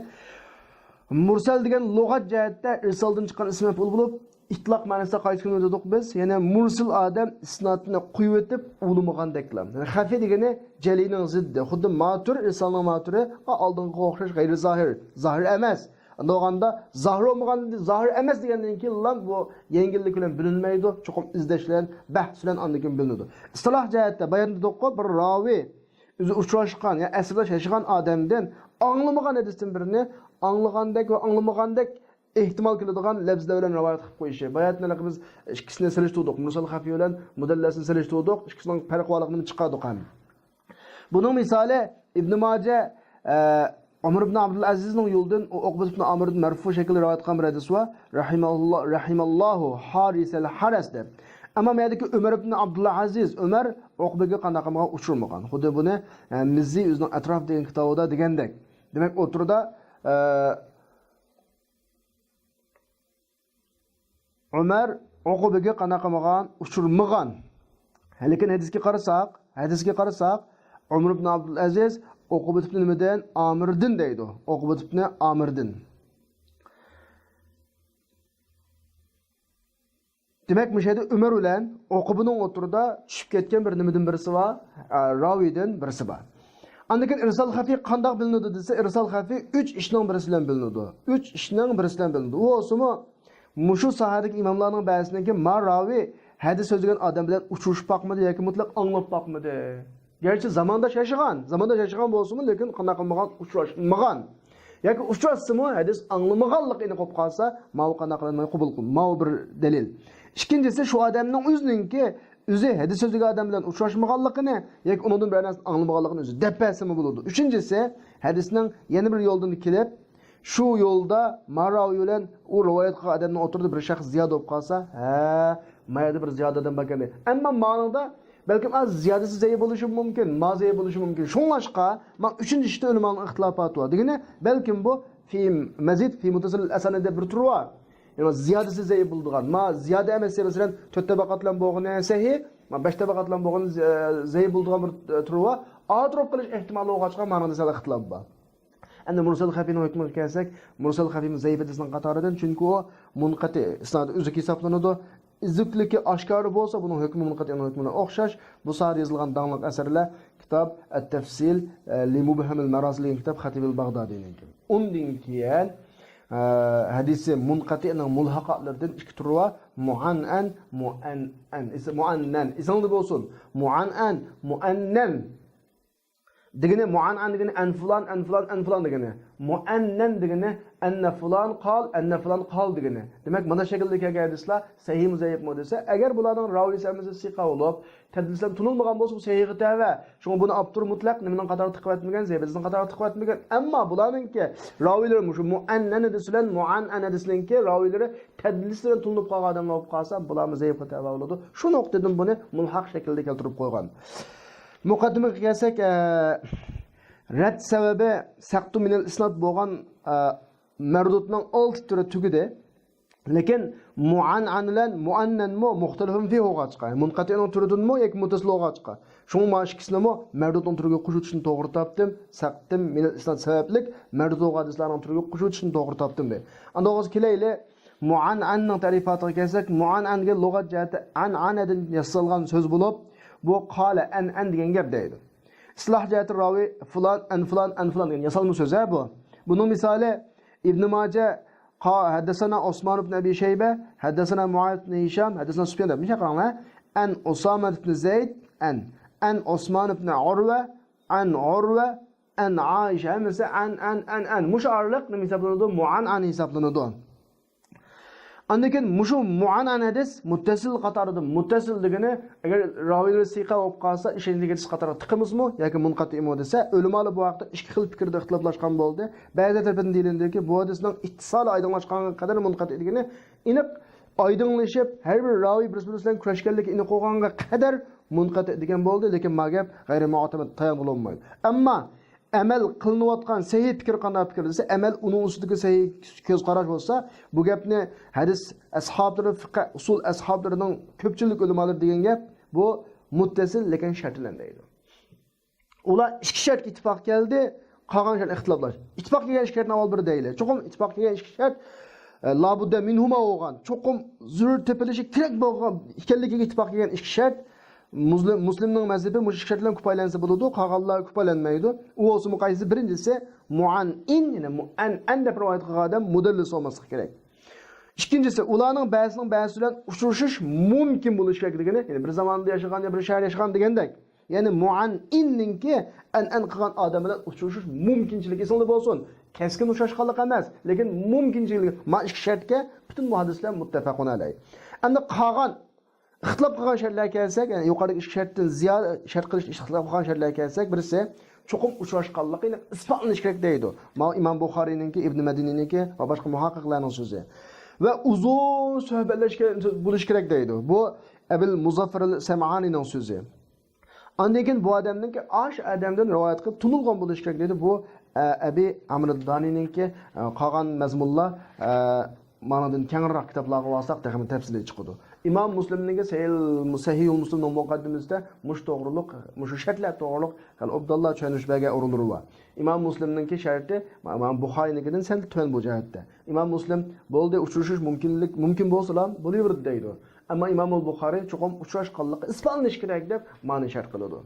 مۇرسەل دېگەن لۇغەت جەھەتتە ئىرسالدىن چىققان ئىسىم مەپئۇل بولۇپ، ئىتلاق مەنىسىدە قايسى كۈنى دېدۇق بىز؟ يەنى مۇرسىل ئادەم ئىسنادنى قويۇۋېتىپ ئۇلىمىغاندەكلا. يەنى خەفى دېگىنى جەلىنىڭ زىددى. خۇددى ماتۇر، ئىرسالنىڭ ماتۇرى، ئا، ئالدىنقىغا ئوخشاش غەيرىي زاھىر، زاھىر ئەمەس. ئەمدى بولغاندا زاھىر بولمىغان، زاھىر ئەمەس دېگەندىن كېيىنلا بۇ يەڭگىللىك بىلەن بىلىنمەيدۇ، چوقۇم ئىزدەش بىلەن، بەھس بىلەن ئاندىن كېيىن بىلىنىدۇ. ئىستىلاھ جەھەتتە بايان دېدۇققۇ، بىر راۋى ئۆزى ئۇچراشقان، يا ئەسىرداش ياشىغان ئادەمدىن ئاڭلىمىغان ھەدىستىن بىرنى ئاڭلىغاندەك ۋە ئاڭلىمىغاندەك ئېھتىمال كېلىدىغان لەپزلەر بىلەن رىۋايەت قىلىپ قويۇشى. باياتىن ھېلىقى بىز ئىككىسىنى سېلىشتۇردۇق، مۇرسەل خەفىي بىلەن مۇدەللەسنى سېلىشتۇردۇق، ئىككىسىنىڭ پەرقى بارلىقىنى چىقاردۇق ھەم. بۇنىڭ مىسالى ئىبن ماجە، ئە، ئۆمەر ئىبن ئابدۇلئەزىزنىڭ يولىدىن ئۇ ئوقبەت ئىبن ئامىردىن مەرفۇ شەكىلدە رىۋايەت قىلغان بىر ھەدىس بار. رەھىمەللا-، رەھىمەللاھۇ ھارىسەل ھەرەس دەپ. ئەمما مۇ يەردىكى ئۆمەر ئىبن ئابدۇلئەزىز، ئۆمەر ئوقبەگە قانداق قىلمىغان، ئۇچرىمىغان. خۇددى بۇنى، ئە، مىززى ئۆزىنىڭ ئەتراف دېگەن كىتابىدا دېگەندەك. دېمەك، ئوتتۇرىدا، ئە، ئۆمەر ئوقۇبىگە قانداق قىلمىغان؟ ئۇچرىمىغان. لېكىن ھەدىسكە قارىساق، ھەدىسكە قارىساق، ئۆمەر ئىبن ئابدۇلئەزىز ئوقۇبەت ئىبن مىدەن ئامىردىن دەيدۇ. ئوقۇبەت ئىبن ئامىردىن. دېمەك، مۇشۇ يەردە ئۆمەر بىلەن ئوقۇبىنىڭ ئوتتۇرىدا چۈشۈپ كەتكەن بىر نېمىدىن بىرسى بار، ئە، راۋىدىن بىرسى بار. ئاندىن كېيىن ئىرسال خەفىي قانداق بىلىنىدۇ دېسە، ئىرسال خەفىي ئۈچ ئىشنىڭ بىرسى بىلەن بىلىنىدۇ. ئۈچ ئىشنىڭ بىرسى بىلەن بىلىنىدۇ. ئۇ بولسىمۇ، مۇشۇ ساھەدىكى ئىماملارنىڭ بەزىسىنىڭكى ما راۋى ھەدىس سۆزلىگەن ئادەم بىلەن ئۇچرىشىپ باقمىدى ياكى مۇتلەق ئاڭلاپ باقمىدى. گەرچە زامانداش ياشىغان، زامانداش ياشىغان بولسىمۇ، لېكىن قانداق قىلمىغان، ئۇچراشمىغان. ياكى ئۇچراشسىمۇ، ھەدىس ئاڭلىمىغانلىقى ئېنىق بولۇپ قالسا، ماۋۇ قانداق قىلالماي قوبۇل قىل-، ماۋۇ بىر دەلىل. ئىككىنچىسى، شۇ ئادەمنىڭ ئۆزىنىڭكى، ئۆزى ھەدىس سۆزلىگەن ئادەم بىلەن ئۇچراشمىغانلىقىنى ياكى ئۇنىڭدىن بىرەر نەرسىنى ئاڭلىمىغانلىقىنى ئۆزى دەپ بەرسىمۇ بولىدۇ. ئۈچىنچىسى، ھەدىسنىڭ يەنە بىر يولدىن كېلىپ، شۇ يولدا ما راۋى بىلەن ئۇ رىۋايەت قىلغان ئادەمنىڭ ئوتتۇرىدا بىر شەخس زىيادە بولۇپ قالسا، ھە، ما يەردە بىر زىيادە ئادەم باركەن دەيدۇ. ئەمما مانىڭدا بەلكىم ئاز زىيادىسى زەئىپ بولۇشى مۇمكىن، ما زەئىپ بولۇشى مۇمكىن. شۇڭلاشقا، ما ئۈچىنچى ئىشتا ئۆلىمانىڭ ئىختىلاپاتى بار. دېگىنى، بەلكىم بۇ في مزيد في متصل الأسانيد دەپ بىر تۈرى بار. يەنى زىيادىسى زەئىپ بولىدىغان، ما زىيادە ئەمەس، مەسىلەن، تۆت تەبەقات بىلەن بولغىنى سەھىھ، ما بەش تەبەقات بىلەن بولغىنى زە-، زەئىپ بولىدىغان بىر، ئە، تۈرى بار. ئاغدۇرۇپ قېلىش ئېھتىمالى بولغاچقا، مانىڭدا سەل ئىختىلاپ بار. ئەمدى مۇرسەل خەفىينىڭ ھۆكمىگە كەلسەك، مۇرسەل خەفىيمۇ زەئىپ ھەدىسنىڭ قاتارىدىن، چۈنكى ئۇ مۇنقەتى ئىسنادى ئۈزۈك ھېسابلىنىدۇ. ئۈزۈكلۈكى ئاشكارا بولسا، بۇنىڭ ھۆكمى مۇنقەتىنىڭ ھۆكمىگە ئوخشاش. بۇ ساھەدە يېزىلغان داڭلىق ئەسەرلەر كىتاب ئەت-تەفسىل، ئە، لىمۇبھەمىل ماراسىل دېگەن كىتاب خەتىبىل باغدادىينىڭكى. ئۇندىن كېيىن، ئە، ھەدىسى مۇنقەتىنىڭ مۇلھەقاتلىرىدىن ئىككى تۈرى بار. مۇئەنئەن، مۇئەنئەن. ئېسى-، مۇئەننەن. ئېسىڭدە بولسۇن. مۇئەنئەن، مۇئەننەن. دېگىنى مۇئەنئەن دېگىنى ئەن فۇلان، ئەن فۇلان، ئەن فۇلان دېگىنى. مۇئەننەن دېگىنى ئەننە فۇلان قال، ئەننە فۇلان قال دېگىنى. دېمەك، مانا شەكىلدە كەلگەن ھەدىسلەر سەھىھمۇ زەئىپمۇ دېسە، ئەگەر بۇلارنىڭ راۋىسى ھەممىسى سىقا بولۇپ، تەدلىسلەر تونۇلمىغان بولسا، بۇ سەھىھقا تەۋە. شۇڭا بۇنى ئاپتور مۇتلەق نېمىنىڭ قاتارىغا تىقىۋەتمىگەن، زەئىپ ھەدىسنىڭ قاتارىغا تىقىۋەتمىگەن. ئەمما بۇلارنىڭكى راۋىلىرى مۇشۇ مۇئەننەن ھەدىس بىلەن مۇئەنئەن ھەدىسنىڭكى راۋىلىرى تەدلىس بىلەن تونۇلۇپ قالغان ئادەملەر بولۇپ قالسا، بۇلارمۇ زەئىپقا تەۋە بولىدۇ. شۇ نۇقتىدىن بۇنى مۇلھەق شەكلىدە كەلتۈرۈپ قويغان. مۇقەددىمىگە كەلسەك، ئە، رەت سەۋەبى سەقتۇ مىنەل ئىسناد بولغان، ئە، مەردۇدنىڭ ئالتە تۈرى تۈگىدى. لېكىن مۇئەنئەن بىلەن مۇئەننەنمۇ مۇختەلىفۇن فىھ بولغاچقا، مۇنقەتىئنىڭ تۈرىدىنمۇ ياكى مۇتتەسىل بولغاچقا. شۇڭا مانا ئىككىسىنىمۇ مەردۇدنىڭ تۈرىگە قوشۇۋېتىشنى توغرا تاپتىم. سەقتۇ مىنەل ئىسناد سەۋەبلىك مەردۇد بولغان ھەدىسلەرنىڭ تۈرىگە قوشۇۋېتىشنى توغرا تاپتىم دەيدۇ. ئاندىن كېلەيلى، مۇئەنئەننىڭ تەرىپاتىغا كەلسەك، مۇئەنئەن دېگەن لۇغەت جەھەتتە ئەنئەنەدىن ياسالغان سۆز بولۇپ، بۇ قالە ئەنئەن دېگەن گەپ دەيدۇ. ئىستىلاھ جەھەتتە راۋى فۇلان، ئەن فۇلان، ئەن فۇلان دېگەن ياسالما سۆز ھە بۇ. بۇنىڭ مىسالى ئىبن ماجە، قا-، ھەددەسەنا ئوسمان ئىبن ئەبى شەيبە، ھەددەسەنا مۇئاۋىيە ئىبن ھىشام، ھەددەسەنا سۇفيان دەپ نېمە قاراڭلار. ئەن ئۇسامە ئىبن زەيد، ئەن، ئەن ئوسمان ئىبن ئۇرۋە، ئەن ئۇرۋە، ئەن ئائىشە، ھەممىسى ئەن، ئەن، ئەن، ئەن. مۇشۇ ئارىلىق نېمە ھېسابلىنىدۇ؟ مۇئەنئەن ھېسابلىنىدۇ. ئاندىن كېيىن مۇشۇ مۇئەنئەن ھەدىس مۇتتەسىل قاتارىدا، مۇتتەسىل دېگىنى، ئەگەر راۋىيلىرى سىقا بولۇپ قالسا، ئىشەنچلىك ھەدىس قاتارىغا تىقىمىزمۇ ياكى مۇنقەتىئمۇ دېسە، ئۆلىمالار بۇ ھەقتە ئىككى خىل پىكىردە ئىختىلاپلاشقان بولدى. بەزىلەر تەرىپىدىن دېيىلىندىكى، بۇ ھەدىسنىڭ ئىتتىسالى ئايدىڭلاشقانغا قەدەر مۇنقەتىئ دېگىنى ئېنىق ئايدىڭلىشىپ، ھەر بىر راۋىي بىرسى بىرسى بىلەن كۈرەشكەنلىكى ئېنىق بولغانغا قەدەر مۇنقەتىئ دېگەن بولدى، لېكىن ما گەپ غەيرىي مۇئتەمەد، تايانغىلى بولمايدۇ. ئەمما ئەمەل قىلىنىۋاتقان سەھىھ پىكىر قانداق پىكىر دېسە، ئەمەل ئۇنىڭ ئۈستىدىكى سەھىھ كۆز قاراش بولسا، بۇ گەپنى ھەدىس ئەسھابلىرى، فىقە، ئۇسۇل ئەسھابلىرىنىڭ كۆپچىلىك ئۆلىمالىرى دېگەن گەپ، بۇ مۇتتەسىل، لېكىن شەرت بىلەن دەيدۇ. ئۇلار ئىككى شەرتكە ئىتتىپاق كەلدى، قالغان شەرت ئىختىلاپلار. ئىتتىپاق كەلگەن ئىككى شەرتنى ئاۋۋال بىر دەيلى. چوقۇم ئىتتىپاق كەلگەن ئىككى شەرت، ئە، لابۇددە مىنھۇما بولغان، چوقۇم زۆرۈر تېپىلىشى كېرەك بولغان ئىكەنلىكىگە ئىتتىپاق كەلگەن ئىككى شەرت، مۇسلىم، مۇسلىمنىڭ مەزھىپى مۇشۇ ئىككى شەرت بىلەن كۇپايىلەنسە بولىدۇ، قالغانلار كۇپايىلەنمەيدۇ. ئۇ بولسىمۇ قايسى؟ بىرىنچىسى، مۇئەنئىن، يەنى مۇئەنئەن دەپ رىۋايەت قىلغان ئادەم مۇدەللىس بولماسلىقى كېرەك. ئىككىنچىسى، ئۇلارنىڭ بەزىسىنىڭ بەزىسى بىلەن ئۇچرىشىش مۇمكىن بولۇشى كېرەك دېگىنى، يەنى بىر زاماندا ياشىغان يا بىر شەھەردە ياشىغان دېگەندەك. يەنى مۇئەنئىننىڭكى ئەنئەن قىلغان ئادەم بىلەن ئۇچرىشىش مۇمكىنچىلىكى ئېسىڭدە بولسۇن. كەسكىن ئۇچراشقانلىق ئەمەس، لېكىن مۇمكىنچىلىكى. ما ئىككى شەرتكە پۈتۈن مۇھەددىسلەر مۇتتەپەقۇن ئەلەي. ئەمدى قالغان ئىختىلاپ قىلغان شەرتلەرگە كەلسەك، يەنى يۇقىرىدىكى ئىككى شەرتتىن زىيادە شەرت قىلىش ئىختىلاپ قىلغان شەرتلەرگە كەلسەك، بىرسى، چوقۇم ئۇچراشقانلىقى ئېنىق ئىسپاتلىنىشى كېرەك دەيدۇ. ماۋۇ ئىمام بۇخارىينىڭكى، ئىبن مەدىنىنىڭكى ۋە باشقا مۇھەققىقلەرنىڭ سۆزى. ۋە ئۇزۇن سۆھبەتلەشكەن بولۇشى كېرەك دەيدۇ. بۇ ئەبىل مۇزەففەر سەمئانىنىڭ سۆزى. ئاندىن كېيىن بۇ ئادەمنىڭكى ئاشۇ ئادەمدىن رىۋايەت قىلىپ تونۇلغان بولۇشى كېرەك دەيدۇ. بۇ، ئە، ئەبى ئەمرىددانىنىڭكى، ئە، قالغان مەزمۇنلار، ئە، مانىڭدىن كەڭرىراق كىتابلارغا بارساق تېخىمۇ تەپسىلىي چىقىدۇ. ئىمام مۇسلىمنىڭكى سەھىھ-، سەھىھۇل مۇسلىمنىڭ مۇقەددىمىسىدە مۇشۇ توغرۇلۇق، مۇشۇ شەرتلەر توغرۇلۇق خېلى ئوبدانلا چۈشەندۈرۈش بەرگەن ئورۇنلىرى بار. ئىمام مۇسلىمنىڭكى شەرتى ئىمام بۇخارىينىڭكىدىن سەل تۆۋەن بۇ جەھەتتە. ئىمام مۇسلىم، بولدى، ئۇچرىشىش مۇمكىنلىك، مۇمكىن بولسىلا بولۇۋېرىدۇ دەيدۇ. ئەمما ئىمامۇل بۇخارىي چوقۇم ئۇچراشقانلىقى ئىسپاتلىنىشى كېرەك دەپ مانا شەرت قىلىدۇ.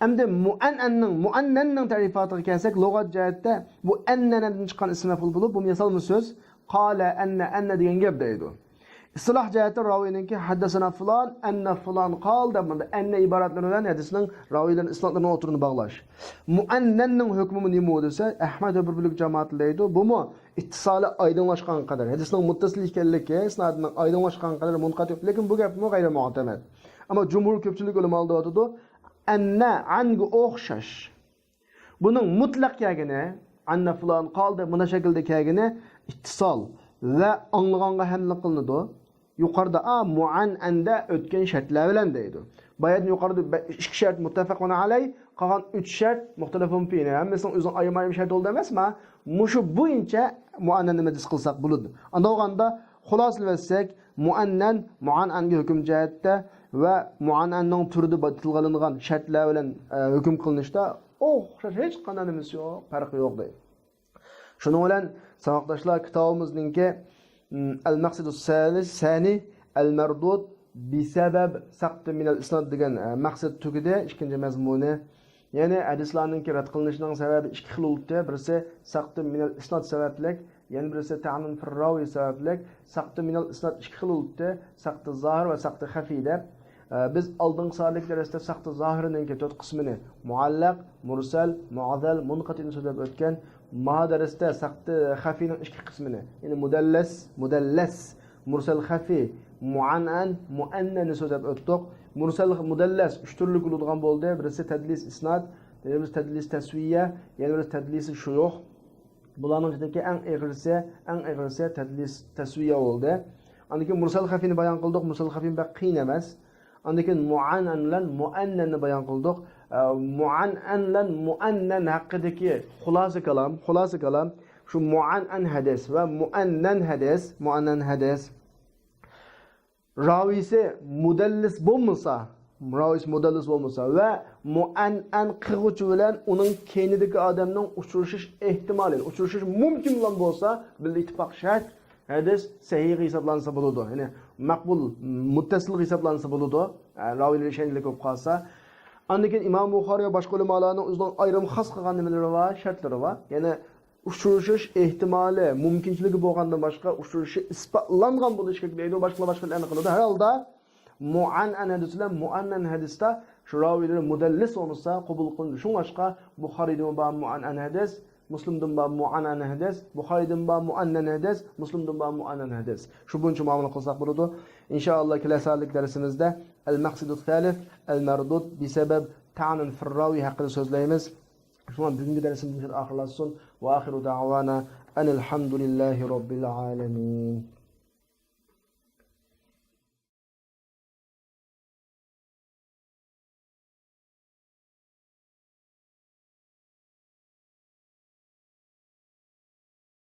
ئەمدى مۇئەننەننىڭ، مۇئەننەننىڭ تەرىپاتىغا كەلسەك، لۇغەت جەھەتتە بۇ ئەننەنەدىن چىققان ئىسىم مەپئۇل بولۇپ، بۇ مىسالمۇ سۆز، قالە ئەننە، ئەننە دېگەن گەپ دەيدۇ. ئىستىلاھ جەھەتتە راۋىينىڭكى ھەددەسەنا فۇلان، ئەننە فۇلان قال دەپ بۇندا ئەننە ئىبارەتلىرى بىلەن ھەدىسنىڭ راۋىيلىرىنىڭ ئىسنادلىرىنى ئوتتۇرىنى باغلاش. مۇئەننەننىڭ ھۆكمىمۇ نېمە دېسە، ئەھمەد ۋە بىر بۆلەك جامائەت دەيدۇ. بۇمۇ ئىتتىسالى ئايدىڭلاشقان قەدەر، ھەدىسنىڭ مۇتتەسىل ئىكەنلىكى ئىسنادىنىڭ ئايدىڭلاشقان قەدەر مۇنقەتىئ، لېكىن بۇ گەپمۇ غەيرىي مۇئتەمەد. ئەمما جۇمھۇر كۆپچىلىك ئۆلىمالار دەۋاتىدۇ، ئەننە، ئەنگە ئوخشاش. بۇنىڭ مۇتلەق كەلگىنى، ئەننە فۇلان قال دەپ مۇنداق شەكىلدە كەلگىنى ئىتتىسال ۋە ئاڭلىغانغا ھەملە قىلىنىدۇ. يۇقىرىدا، ئا، مۇئەنئەندە ئۆتكەن شەرتلەر بىلەن دەيدۇ. بايادىن يۇقىرىدا بە-، ئىككى شەرت مۇتتەپەقۇن ئەلەي، قالغان ئۈچ شەرت مۇختەلەفۇن فىنى. ھەممىسىنىڭ ئۆزىنىڭ ئايرىم-ئايرىم شەرتى بولدى ئەمەسما؟ مۇشۇ بويىچە مۇئەننەننى مەدىس قىلساق بولىدۇ. ئانداق بولغاندا خۇلاسىلىۋەتسەك، مۇئەننەن، مۇئەنئەنگە ھۆكۈم جەھەتتە ۋە مۇئەنئەننىڭ تۈرىدە با-، تىلغا ئېلىنغان شەرتلەر بىلەن، ئە، ھۆكۈم قىلىنىشتا ئوخشاش ھېچقانداق نېمىسى يوق، پەرقى يوق دەيدۇ. شۇنىڭ بىلەن ساۋاقداشلار، كىتابىمىزنىڭكى، م، ئەل مەقسىدۇ سەلىس، سەنى، ئەل مەردۇد، بىسەبەب سەقتى مىنەل ئىسناد دېگەن، ئە، مەقسەت تۈگىدى، ئىككىنچى مەزمۇنى. يەنى ھەدىسلەرنىڭكى رەت قىلىنىشىنىڭ سەۋەبى ئىككى خىل بولۇپتۇ. بىرسى سەقتى مىنەل ئىسناد سەۋەبلىك، يەنە بىرسى تەئنۇن فىر راۋى سەۋەبلىك. سەقتى مىنەل ئىسناد ئىككى خىل بولۇپتۇ. سەقتى زاھىر ۋە سەقتى خەفىي دەپ. ئە، بىز ئالدىنقى سائەتلىك دەرستە سەقتى زاھىرنىڭكى تۆت قىسمىنى، مۇئەللەق، مۇرسەل، مۇئەززەل، مۇنقەتىئنى سۆزلەپ ئۆتكەن. مانا دەرستە سەقتى خەفىينىڭ ئىككى قىسمىنى، يەنى مۇدەللەس، مۇدەللەس، مۇرسەل خەفىي، مۇئەنئەن، مۇئەننەننى سۆزلەپ ئۆتتۇق. مۇرسەل، مۇدەللەس ئۈچ تۈرلۈك بولىدىغان بولدى. بىرسى تەدلىس ئىسناد، يەنە بىرسى تەدلىس تەسۋىيە، يەنە بىرسى تەدلىس شۇيۇخ. بۇلارنىڭ ئىچىدىكى ئەڭ ئېغىرسى، ئەڭ ئېغىرسى تەدلىس تەسۋىيە بولدى. ئاندىن كېيىن مۇرسەل خەفىينى بايان قىلدۇق. مۇرسەل خەفىي بەك قىيىن ئەمەس. ئاندىن كېيىن مۇئەنئەن بىلەن مۇئەننەننى بايان قىلدۇق. ئە، مۇئەنئەن بىلەن مۇئەننەن ھەققىدىكى خۇلاسە كالام، خۇلاسە كالام، شۇ مۇئەنئەن ھەدىس ۋە مۇئەننەن ھەدىس، مۇئەننەن ھەدىس. راۋىسى مۇدەللىس بولمىسا، راۋىسى مۇدەللىس بولمىسا ۋە مۇئەنئەن قىلغۇچى بىلەن ئۇنىڭ كەينىدىكى ئادەمنىڭ ئۇچرىشىش ئېھتىمالى، ئۇچرىشىش مۇمكىن بولغان بولسا، بىل ئىتتىپاق شەرت، ھەدىس سەھىھقا ھېسابلانسا بولىدۇ. يەنى مەقبۇل، مۇتتەسىلغا ھېسابلانسا بولىدۇ. ئە، راۋىلىرى ئىشەنچلىك بولۇپ قالسا. ئاندىن كېيىن ئىمام بۇخارىي ۋە باشقا ئۆلىمالارنىڭ ئۆزىنىڭ ئايرىم خاس قىلغان نېمىلىرى بار، شەرتلىرى بار. يەنى ئۇچرىشىش ئېھتىمالى، مۇمكىنچىلىكى بولغاندىن باشقا ئۇچرىشىشى ئىسپاتلانغان بولۇشى كېرەك دەيدۇ. باشقىلار باشقا ئەنە قىلىدۇ. ھەر ھالدا مۇئەنئەن ھەدىس بىلەن مۇئەننەن ھەدىستە شۇ راۋىيلىرى مۇدەللىس بولمىسا قوبۇل قىلىنىدۇ. شۇڭلاشقا بۇخارىيدىمۇ بار مۇئەنئەن ھەدىس، مۇسلىمدىمۇ بار مۇئەنئەن ھەدىس، بۇخارىيدىمۇ بار مۇئەننەن ھەدىس، مۇسلىمدىمۇ بار مۇئەننەن ھەدىس. شۇ بويىچە مۇئامىلە قىلساق بولىدۇ. ئىنشائاللا كېلەر سائەتلىك دەرسىمىزدە ئەل مەقسىدۇ سەلىس، ئەل مەردۇد بىسەبەب تەئنۇن فىر راۋى ھەققىدە سۆزلەيمىز. شۇڭا بۈگۈنكى دەرسىمىزنى مۇشۇ يەردە ئاخىرلاشسۇن. ۋە ئاخىرۇ دەئۋانا ئەنىل ھەمدۇلىللاھى رەببىل ئالەمىن.